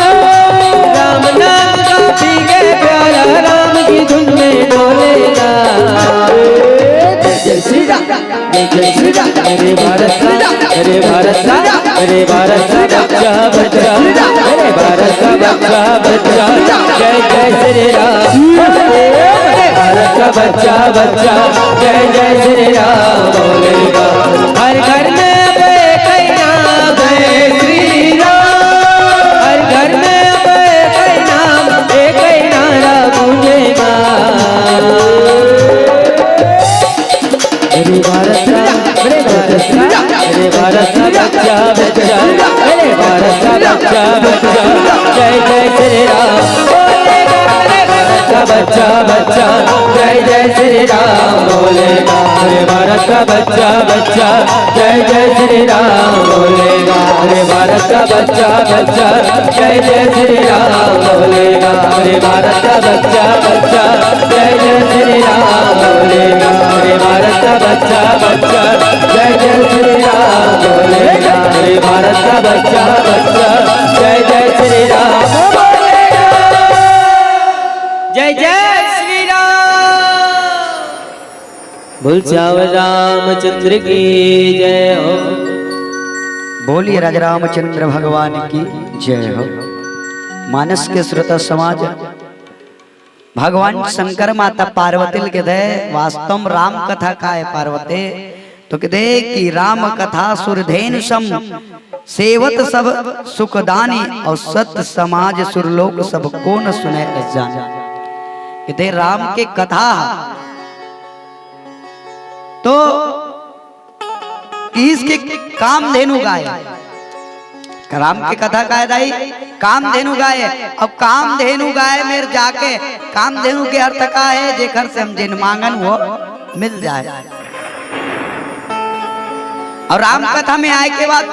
राम नाम का पी के प्याला, राम की धुन में डोलेगा। जय श्री राम, जय श्री राम। अरे भारत का, अरे भारत का, अरे भारत का बच्चा, जय जय श्री राम। भारत का बच्चा, बच्चा, जय जय श्री राम बोलेगा। हर घर में अब एक ही नाम है श्री राम। हर घर में अब एक ही नाम, एक ही नारा गूंजेगा। मेरे भारत का, मेरे भारत का, मेरे भारत का बच्चा, बच्चा, मेरे भारत का बच्चा, बच्चा, जय जय श्री राम बोलेगा। मेरे भारत का बच्चा, बच्चा, जय जय श्री राम बोलेगा। मेरे भारत का बच्चा, बच्चा, जय जय श्री राम बोलेगा। मेरे भारत का बच्चा, बच्चा, जय जय श्री राम बोलेगा। मेरे भारत का बच्चा, बच्चा, जय जय श्री राम बोलेगा। मेरे भारत का बच्चा, बच्चा, जय जय श्री राम बोलेगा। मेरे भारत का बच्चा, बच्चा, जय जय श्री राम बोलेगा। जय जय श्री राम। बोल सियावर रामचंद्र की जय हो। बोलिए राजा रामचंद्र भगवान की जय हो। मानस के श्रोता समाज, भगवान शंकर माता पार्वती ल कथे, वास्तव में राम कथा का है पार्वती? तो कथे कि राम कथा सुरधेनु सम, सेवत सब सुखदानी, और सत समाज सुरलोक सब को न सुने अस जान। कथे राम के कथा तो किहिस के कामधेनु गाय। राम के कथा का है दाई? कामधेनु गाय। अब कामधेनु गाय मेर जाके, कामधेनु के अर्थ का है? जेकर से हम जेन मांगन वो मिल जाए। और राम कथा में आए के बाद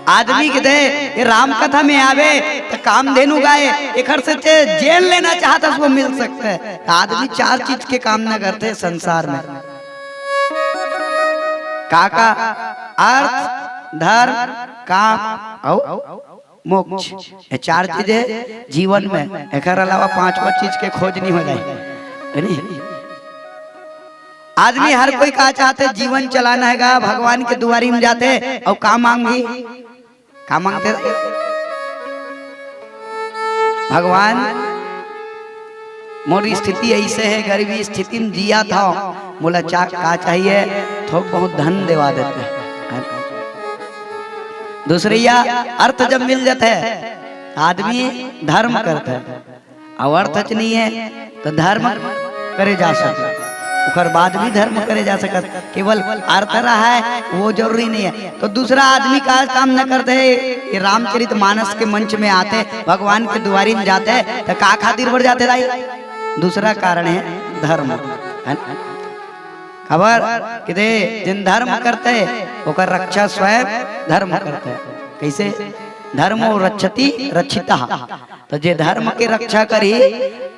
आदमी कथे, ये राम कथा में आवे त कामधेनु गाय, एकर से ते जेन लेना चाहत हस वो मिल सकथे। त आदमी चार चीज के कामना करथे संसार में। का का? अर्थ, धर्म, काम अउ मोक्ष। ये चार चीज है जीवन में, एकर अलावा पांचवा चीज के खोज नहीं हो जाए, है नी? आदमी हर कोई का चाहथे, जीवन चलाना है गा, भगवान के दुआरी में जाथे अउ का मांगही? का मांगथे? भगवान, मोर स्थिति ऐसे है, गरीबी स्थिति में जियत हंव, मोला चा-, का चाहिए? थोक बहुत धन देवा देते। दूसरइया अर्थ जब मिल जाथे, आदमी धर्म करथे। अउ अर्थ च नहीं है, तो धर्म करे जा सकत, ओकर बाद भी धर्म करे जा सकत। केवल अर्थ रहा है, वो जरूरी नहीं है। तो दूसरा आदमी का काम न करते है, ये रामचरित मानस के मंच में आते, भगवान के दुआरी में जाते, तो का खातिर बर जाते दाई? दूसरा कारण है धर्म, है ना? खबर किदे जिन धर्म करते, ओकर रक्षा स्वयं धर्म करते। कैसे? धर्मो रक्षति रक्षिता। तो जे धर्म के रक्षा करही,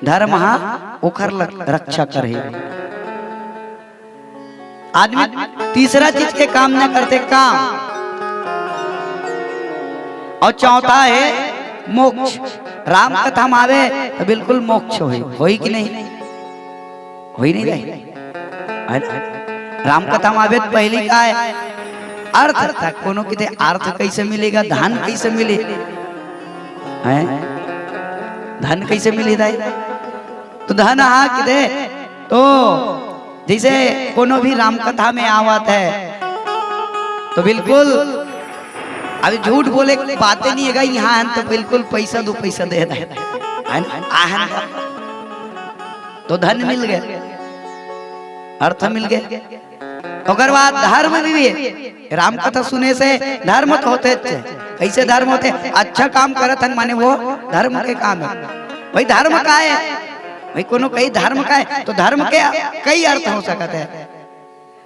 धर्म हा ओखर ल-, रक्षा करही। आदमी तीसरा चीज के काम न करते, काम। और चौथा है मोक्ष। राम कथा में आवे तो बिल्कुल मोक्ष होई, होई कि नहीं? होई नहीं रही? है ना? राम कथा में आवे तो पहली का है अर्थ था, कोनो किते अर्थ कैसे मिलेगा, धन कैसे मिले, हैं? धन कैसे मिले दाई? तो धन हा किते तो जैसे कोनो भी राम कथा में आवत है तो बिल्कुल अभी झूठ बोले के बातें नहीं है, यहाँ तो बिल्कुल पैसा दो पैसा दे दे, है ना? आहन तो धन मिल गए, अर्थ मिल गए। ओकर बाद धर्म भी है। राम कथा सुने से धर्म तो होते अच्छे। कैसे धर्म होते? अच्छा काम करत हन माने वो धर्म के काम है। भाई धर्म का है? भाई कोनो कई धर्म का है तो धर्म के कई अर्थ हो सकत है,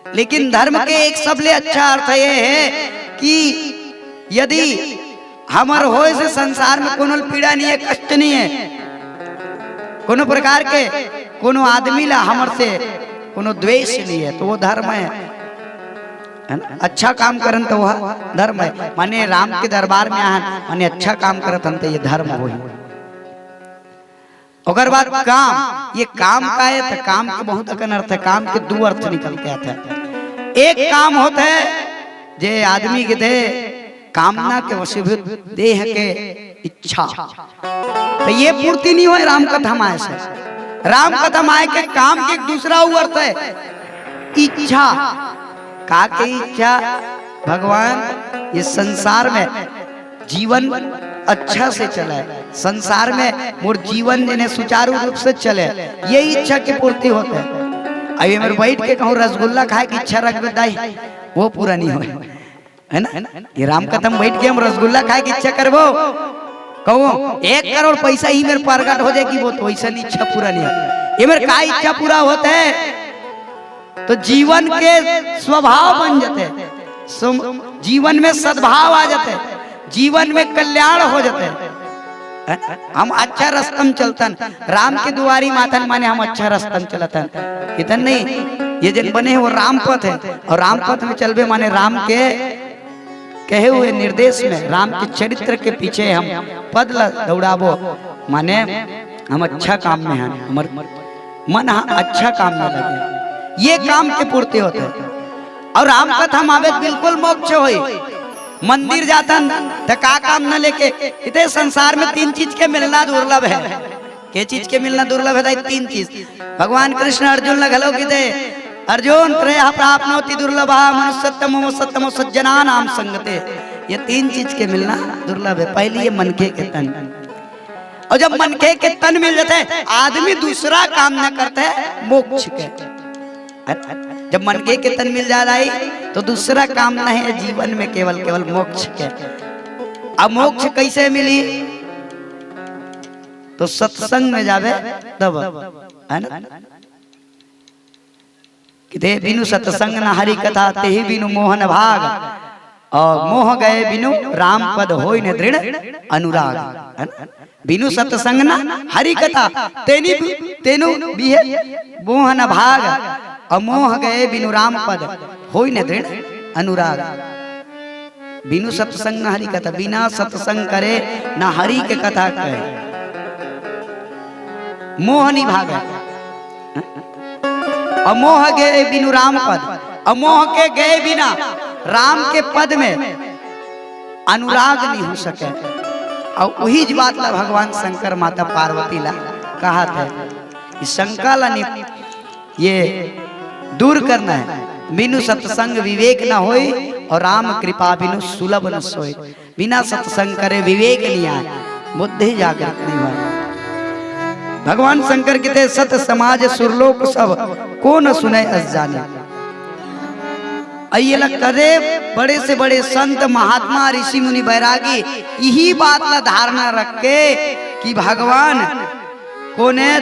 लेकिन धर्म के एक सबले अच्छा अर्थ ये है कि यदि हमर होए से संसार में कोनो पीड़ा नहीं है, कष्ट नहीं है, कोनो प्रकार के कोनो आदमी ला हमर से कोनो द्वेष नहीं है, तो वो धर्म है, है ना? अच्छा काम करन तो वह धर्म है। माने राम के दरबार में आहन, माने अच्छा काम करत हन तो ये धर्म होही। ओकर बाद काम, ये काम का है तो काम के बहुत अकन अर्थ है, काम के दो अर्थ निकल के आते हैं। एक काम होते है जे आदमी के थे कामना के वशीभूत, देह के इच्छा। त ये पूर्ति नइ होय राम कथा म आय से। राम कथा म आय के काम के एक दूसरा अउ अर्थ हे, इच्छा। का के इच्छा? भगवान, ये संसार में जीवन अच्छा से चले, संसार में मोर जीवन जेन हे सुचारू रूप से चले, ये इच्छा के पूर्ति होथे। अब एमेर बइठ के कहूँ रसगुल्ला खाय के इच्छा रखबे दाई, वो पूरा नइ होय, हे ना? ये राम कथा म बइठ के हम रसगुल्ला खाय के इच्छा करबो, कहूँ एक करोड़ पइसा ही मेर परगट हो जाय कि वो तो वइसन इच्छा पूरा नइ होय। एमेर का इच्छा पूरा होथे? त जीवन के स्वभाव बन जाथे, सम-, जीवन में सद्भाव आ जाथे, जीवन में कल्याण हो जाथे। हे ना? हम अच्छा रस्ता म चलथन, राम के दुवारी म आथन माने हम अच्छा रस्ता म चलथन। इतन नहीं, ये जेन बने हे वो राम पथ हे, अउ राम पथ म चलबे माने राम के कहे हुए निर्देश में, राम के चरित्र के पीछे हम पद ला दौड़ाबो, माने हम अच्छा काम में हन, हमर मन ह अच्छा काम में लगे, ये काम के पूर्ति होथे। अउ राम कथा म आबे त बिल्कुल मोक्ष होही। मंदिर जाथन त का काम न लेके, इते संसार में तीन चीज के मिलना दुर्लभ हे। के चीज के मिलना दुर्लभ हे दाई? तीन चीज। भगवान कृष्ण अर्जुन ल घलो किथे, "अर्जुन, त्रयः प्राप्नोति दुर्लभा, मनुष्यत्वं मम सत्तमो सज्जनानां संगते।" ये तीन चीज के मिलना दुर्लभ हे। पहली ये मनखे के तन, अउ जब मनखे के तन मिल जाथे, आदमी दूसरा काम न करथे, मोक्ष के। जब मनखे के तन मिल जाय दाई, त दूसरा काम न हे जीवन में, केवल, केवल मोक्ष के। अब मोक्ष कइसे मिलही? त सत्संग में जाबे तब, हे ना? किथे बिनु सत्संग न हरि कथा, तेहि बिनु मोहन भाग, अउ मोह गए बिनु राम पद, होई न दृढ़ अनुराग, हे ना? बिनु सत्संग न हरि कथा, तेनि बि-, तेनु बिहे मोहन भाग, अउ मोह गए बिनु राम पद, होई न दृढ़ अनुराग। बिनु सत्संग न हरि कथा, बिना सत्संग करे न हरि के कथा कहे, मोह नइ भागे। अउ मोह गए बिनु राम पद, अउ मोह के गए बिना राम के पद में अनुराग नइ हो सके। अउ उहीच बात ला भगवान शंकर माता पार्वती ला कहत हे कि शंका ला नि-, ये दूर करना हे। बिनु सत्संग विवेक न होय, अउ राम कृपा बिनु सुलभ न सोय। बिना सत्संग करे विवेक नइ आय, बुद्धि जागृत नइ होय। भगवान शंकर किथे, "सत समाज सुरलोक सब, को न सुने अस जाने।" अउ ये ला करे बड़े से बड़े संत, महात्मा, ऋषि मुनि, बैरागी, इही बात ला धारणा रख के कि भगवान कोन हे,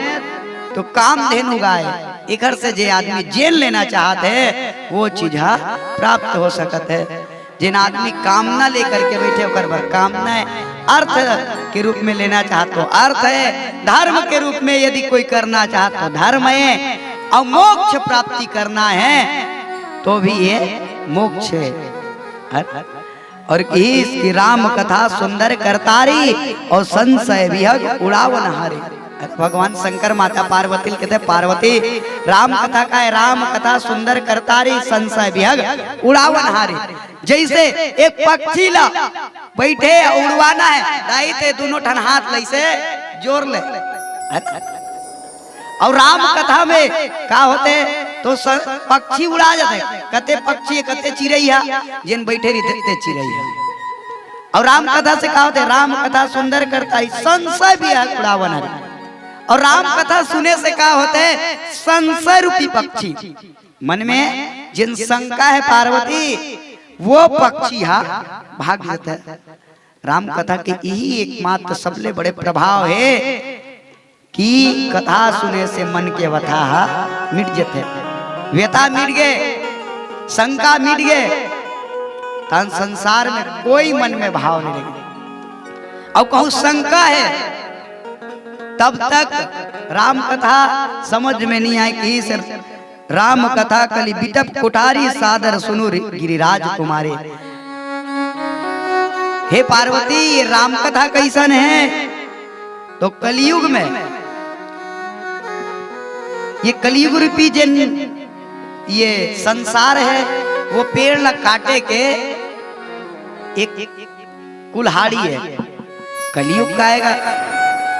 त कामधेनु गाय, एकर से जे आदमी जेन लेना चाहत हे, वो चीज ह प्राप्त हो सकत हे। जेन आदमी कामना लेकर के बइठे, ओकर बर कामना हे। अर्थ के रूप में लेना चाहत हो, अर्थ हे। धर्म के रूप में यदि कोई करना चाहत हो, धर्म हे। अउ मोक्ष प्राप्ति करना हे, त भी ये मोक्ष हे। अउ किहिस कि राम कथा सुंदर करतारी, अउ संशय विहग उड़ावन हारी। अरे भगवान शंकर माता पार्वती ल किथे, "पार्वती, राम कथा का हे, राम कथा सुंदर करतारी, संशय विहग उड़ावन हारी।" जइसे एक पक्षी ला बइठे अउ उड़वाना हे, दाई ते दूनों ठन हाथ ल अइसे जोर ले। अउ राम कथा में का होथे, त स-, पक्षी उड़ा जाथे, कते पक्षी, कते चिरई ह, जेन बइठे रहिथे ते चिरई ह। अउ राम कथा से का होथे, राम कथा सुंदर करतारी, संशय विहग उड़ावन हारी। अउ राम कथा सुने से का होथे, संशय रूपी पक्षी मन में जेन शंका हे पार्वती, वो पक्षी ह भाग जाथे। राम कथा के इही एकमात्र सबले बड़े प्रभाव हे कि कथा सुने से मन के व्यथा ह मिट जथे। व्यथा मिट गे, शंका मिट गे, तहन संसार में कोई मन में भाव नइ रही। अउ कहूँ शंका हे, तब तक राम कथा समझ में नइ आय कि सिर्फ राम कथा कलि बिटप कोठारी, सादर सुनु रि-, गिरिराज कुमारी। हे पार्वती, ये राम कथा कइसन हे? त कलयुग में, ये कलयुग रूपी जेन ये संसार हे, वो पेड़ ला काटे के एक कुल्हाड़ी है, कलयुग का आएगा।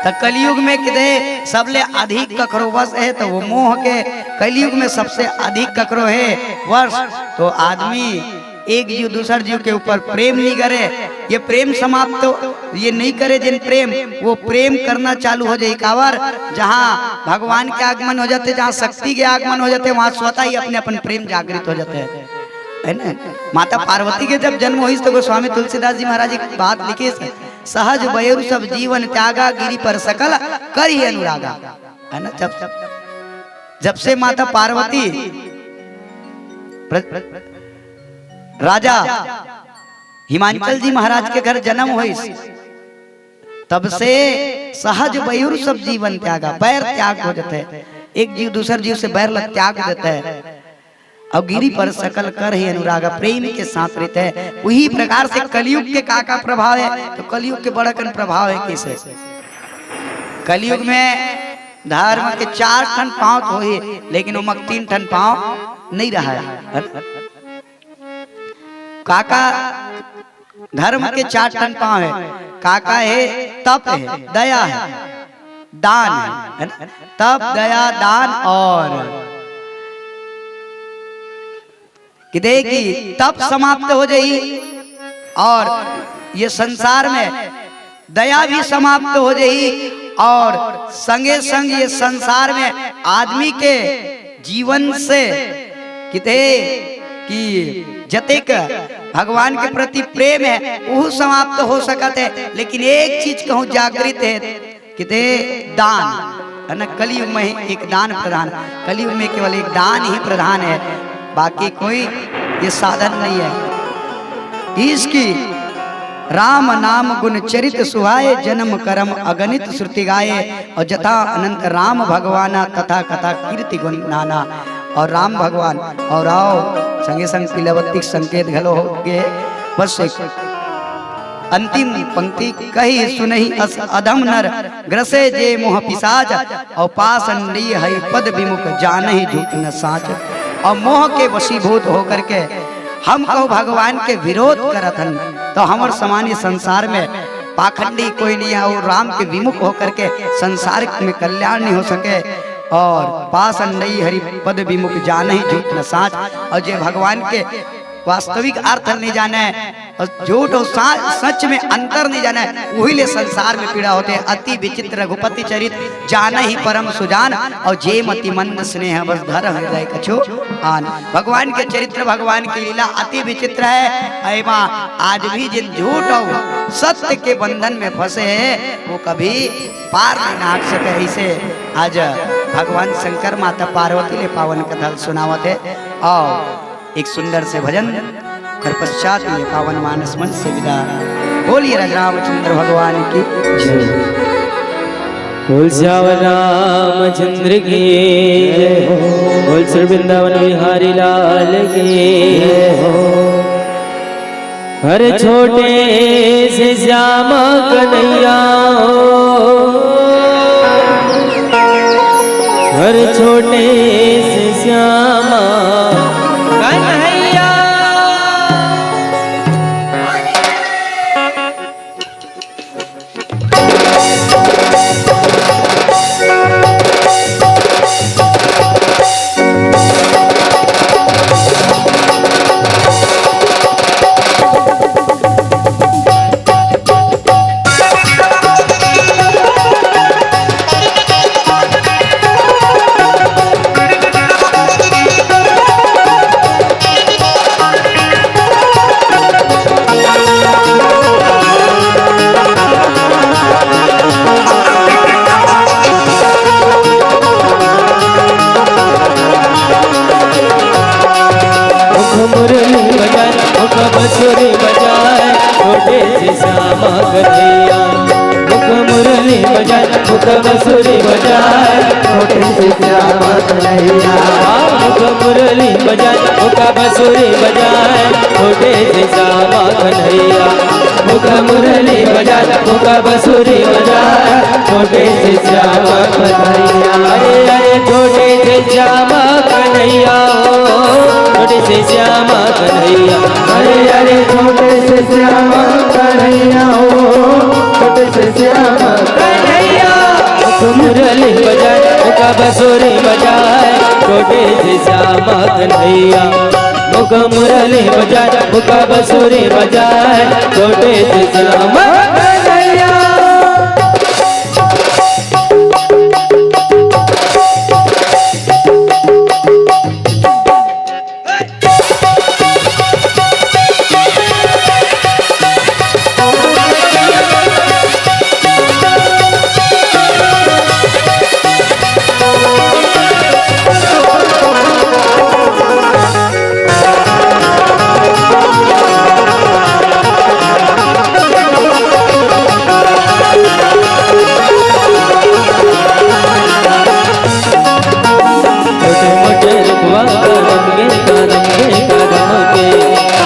त कलयुग में किते सबले अधिक ककरो वश है, त वो मोह के। कलयुग में सबसे अधिक ककरो है वश, तो आदमी एक जीव दूसर जीव के ऊपर प्रेम नहीं करे। ये प्रेम समाप्त तो ये नहीं करे, जिन प्रेम वो प्रेम करना चालू हो जाए। काबर? जहाँ भगवान के आगमन हो जाते, जहाँ शक्ति के आगमन हो जाते, वहाँ स्वतः ही अपने अपन प्रेम जागृत हो जाते हैं, है ना? माता पार्वती के जब जन्म होइस तो गोस्वामी तुलसीदास जी महाराज एक बात लिखिस, "सहज बयरु सब जीवन त्यागा, गिरि पर सकल करहि अनुरागा।" है ना? जब, जब से माता पार्वती प्र-, राजा हिमांचल जी महाराज के घर जन्म होइस, तब से सहज बयरु सब जीवन त्यागा, बैर त्याग हो जाते हैं, एक जीव दूसर जीव से बैर ल त्याग देते हैं। अउ गिरि पर सकल करहि अनुरागा, प्रेम के साथ रहते हैं। उही प्रकार से कलयुग के का का प्रभाव है, तो कलयुग के बड़ा कन प्रभाव है। किसे? कलयुग में धर्म के चार ठन पांव तो होही, लेकिन ओमा तीन ठन पांव नहीं रहा है। काका धर्म के चार ठन पांव है। काका है, तप है, दया है, दान है, है ना? तप, दया, दान और किते कि तप समाप्त हो जाही और ये संसार में दया भी समाप्त हो जाही और संगे संग ये संसार में आदमी के जीवन से किते कि जतेक भगवान के प्रति प्रेम है, वो समाप्त हो सकत है। लेकिन एक चीज कहूँ जागृत है, किते दान, है ना? कलयुग में ही एक दान प्रधान, कलयुग में केवल एक दान ही प्रधान है, बाकी कोई ये साधन नहीं है। इसकी राम नाम गुण चरित सुहाए, जन्म करम अगणित श्रुति गाए। और जथा अनंत राम भगवाना, तथा कथा कीर्ति गुण नाना। और राम भगवान और आओ संगे संग पीलावती के संकेत घलो हो गए। बस एक अंतिम पंक्ति, "कहि सुनहि अस अधम नर, ग्रसे जे मोह पिसाच, और पाषंडी हरि पद विमुख, जानहि झूठ न साच।" और मोह के वशीभूत होकर के हम कहूँ भगवान के विरोध करत हन, तो हमर समान ये संसार में पाखंडी कोई नहीं है, और राम के विमुख होकर के संसार में कल्याण नहीं हो सके। और पाषंडी हरि पद विमुख, जानहि झूठ न साच। और जे भगवान के वास्तविक अर्थ नहीं जाने और झूठ और सा-, सच में अंतर नहीं जाने, वही ले संसार में पीड़ा होते। अति विचित्र रघुपति चरित, जानहि परम सुजान, और जे मति मंद स्नेह बस धर हृदय कछु आन। भगवान के चरित्र, भगवान की लीला अति विचित्र है। एमा आज भी जिन झूठ और सत्य के बंधन में फंसे हैं, वो कभी पार नहीं नाट सके। इसे आज भगवान शंकर माता पार्वती ले पावन कथा सुनावत है। और एक सुंदर से भजन कर पश्चात ये पावन मानस मन से विदा। बोलिए राज रामचंद्र भगवान की जय। बोल सियावर रामचंद्र की जय हो। बोल श्री वृंदावन बिहारी लाल की जय हो। हर छोटे से श्यामा कन्हैया हो, हर छोटे से श्यामा कन्हैया। मुख मुरली बजाए, मुख बंसुरी बजाए, छोटे से श्यामा कन्हैया। मुख मुरली बजाए, मुख बंसुरी बजाए, छोटे से श्यामा कन्हैया। हाँ, मुख मुरली बजाए, मुख बंसुरी बजाए, छोटे से श्यामा कन्हैया। मुख मुरली बजाए, मुख बंसुरी बजाए, छोटे से श्यामा कन्हैया। अरे, अरे, छोटे से श्यामा कन्हैया हो। छोटे से श्यामा कन्हैया। अरे अरे, छोटे से श्यामा कन्हैया हो, छोटे से श्यामा कन्हैया। मुख मुरली बजाए, मुख बांसुरी बजाए, छोटे से श्यामा कन्हैया। मुख मुरली बजाए, मुख बांसुरी बजाए, छोटे से श्यामा कन्हैया। छोटे मोटे रुखवा कदम के, कदम के, कदम के।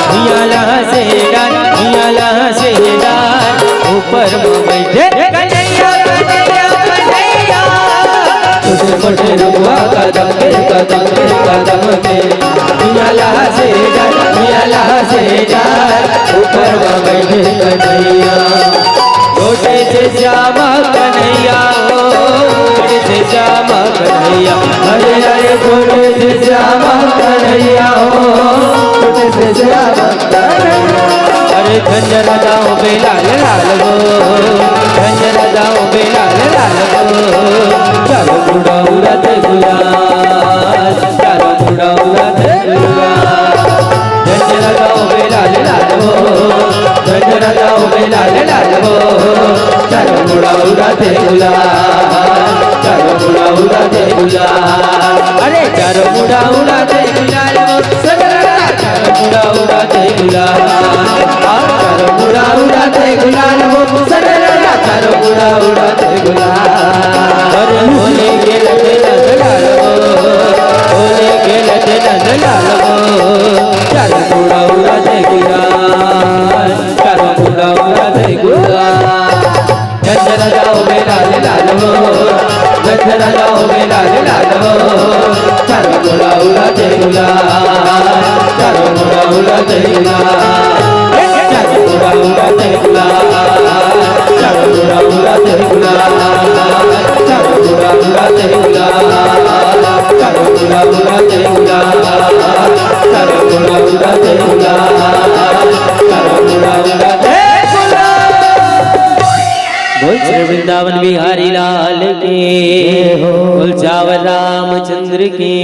भुइयां ला से डार, भुइयां ला से डार, ऊपर में बैठे कन्हैया, कन्हैया, कन्हैया। छोटे मोटे रुखवा कदम के, कदम के, कदम के। भुइयां ला से डार, भुइयां ला से डार, ऊपर में बैठे कन्हैया। छोटे से श्यामा कन्हैया हो, छोटे से श्यामा कन्हैया। अरे अरे, छोटे से श्यामा कन्हैया हो, छोटे से श्यामा कन्हैया। अरे झंझर जाओ बेलाल लाल हो, झंझर जाओ बेलाल लाल हो। चारों मुड़ा उड़ाते गुलाल, चारों मुड़ा उड़ाते गुलाल। झंझर जाओ बेलाल लाल हो, झंझर जाओ बेलाल लाल हो। चारों मुड़ा उड़ाते गुलाल, चारों मुड़ा उड़ाते गुलाल। अरे चारों मुड़ा उड़ाते गुलाल हो, सगरा चारों मुड़ा उड़ाते गुलाल। आ, चारों मुड़ा उड़ाते गुलाल हो, सगरा चारों मुड़ा उड़ाते गुलाल। अरे होली खेलत नंद लाल हो, होली खेलत नंद लाल हो। चारों मुड़ा उड़ाते गुलाल, चारों मुड़ा उड़ाते गुलाल। झंझर जाओ बेलाल लाल हो, झंझर जाओ बेलाल लाल हो। चारों मुड़ा उड़ाते गुलाल, चारों मुड़ा उड़ाते गुलाल। चारों मुड़ा उड़ाते गुलाल, चारों मुड़ा उड़ाते गुलाल। चारों मुड़ा उड़ाते गुलाल, चारों मुड़ा उड़ाते गुलाल। चारों मुड़ा उड़ाते गुलाल, चारों मुड़ा उड़ाते गुलाल। बोल श्री वृंदावन बिहारी लाल की, बोल चावर रामचंद्र की।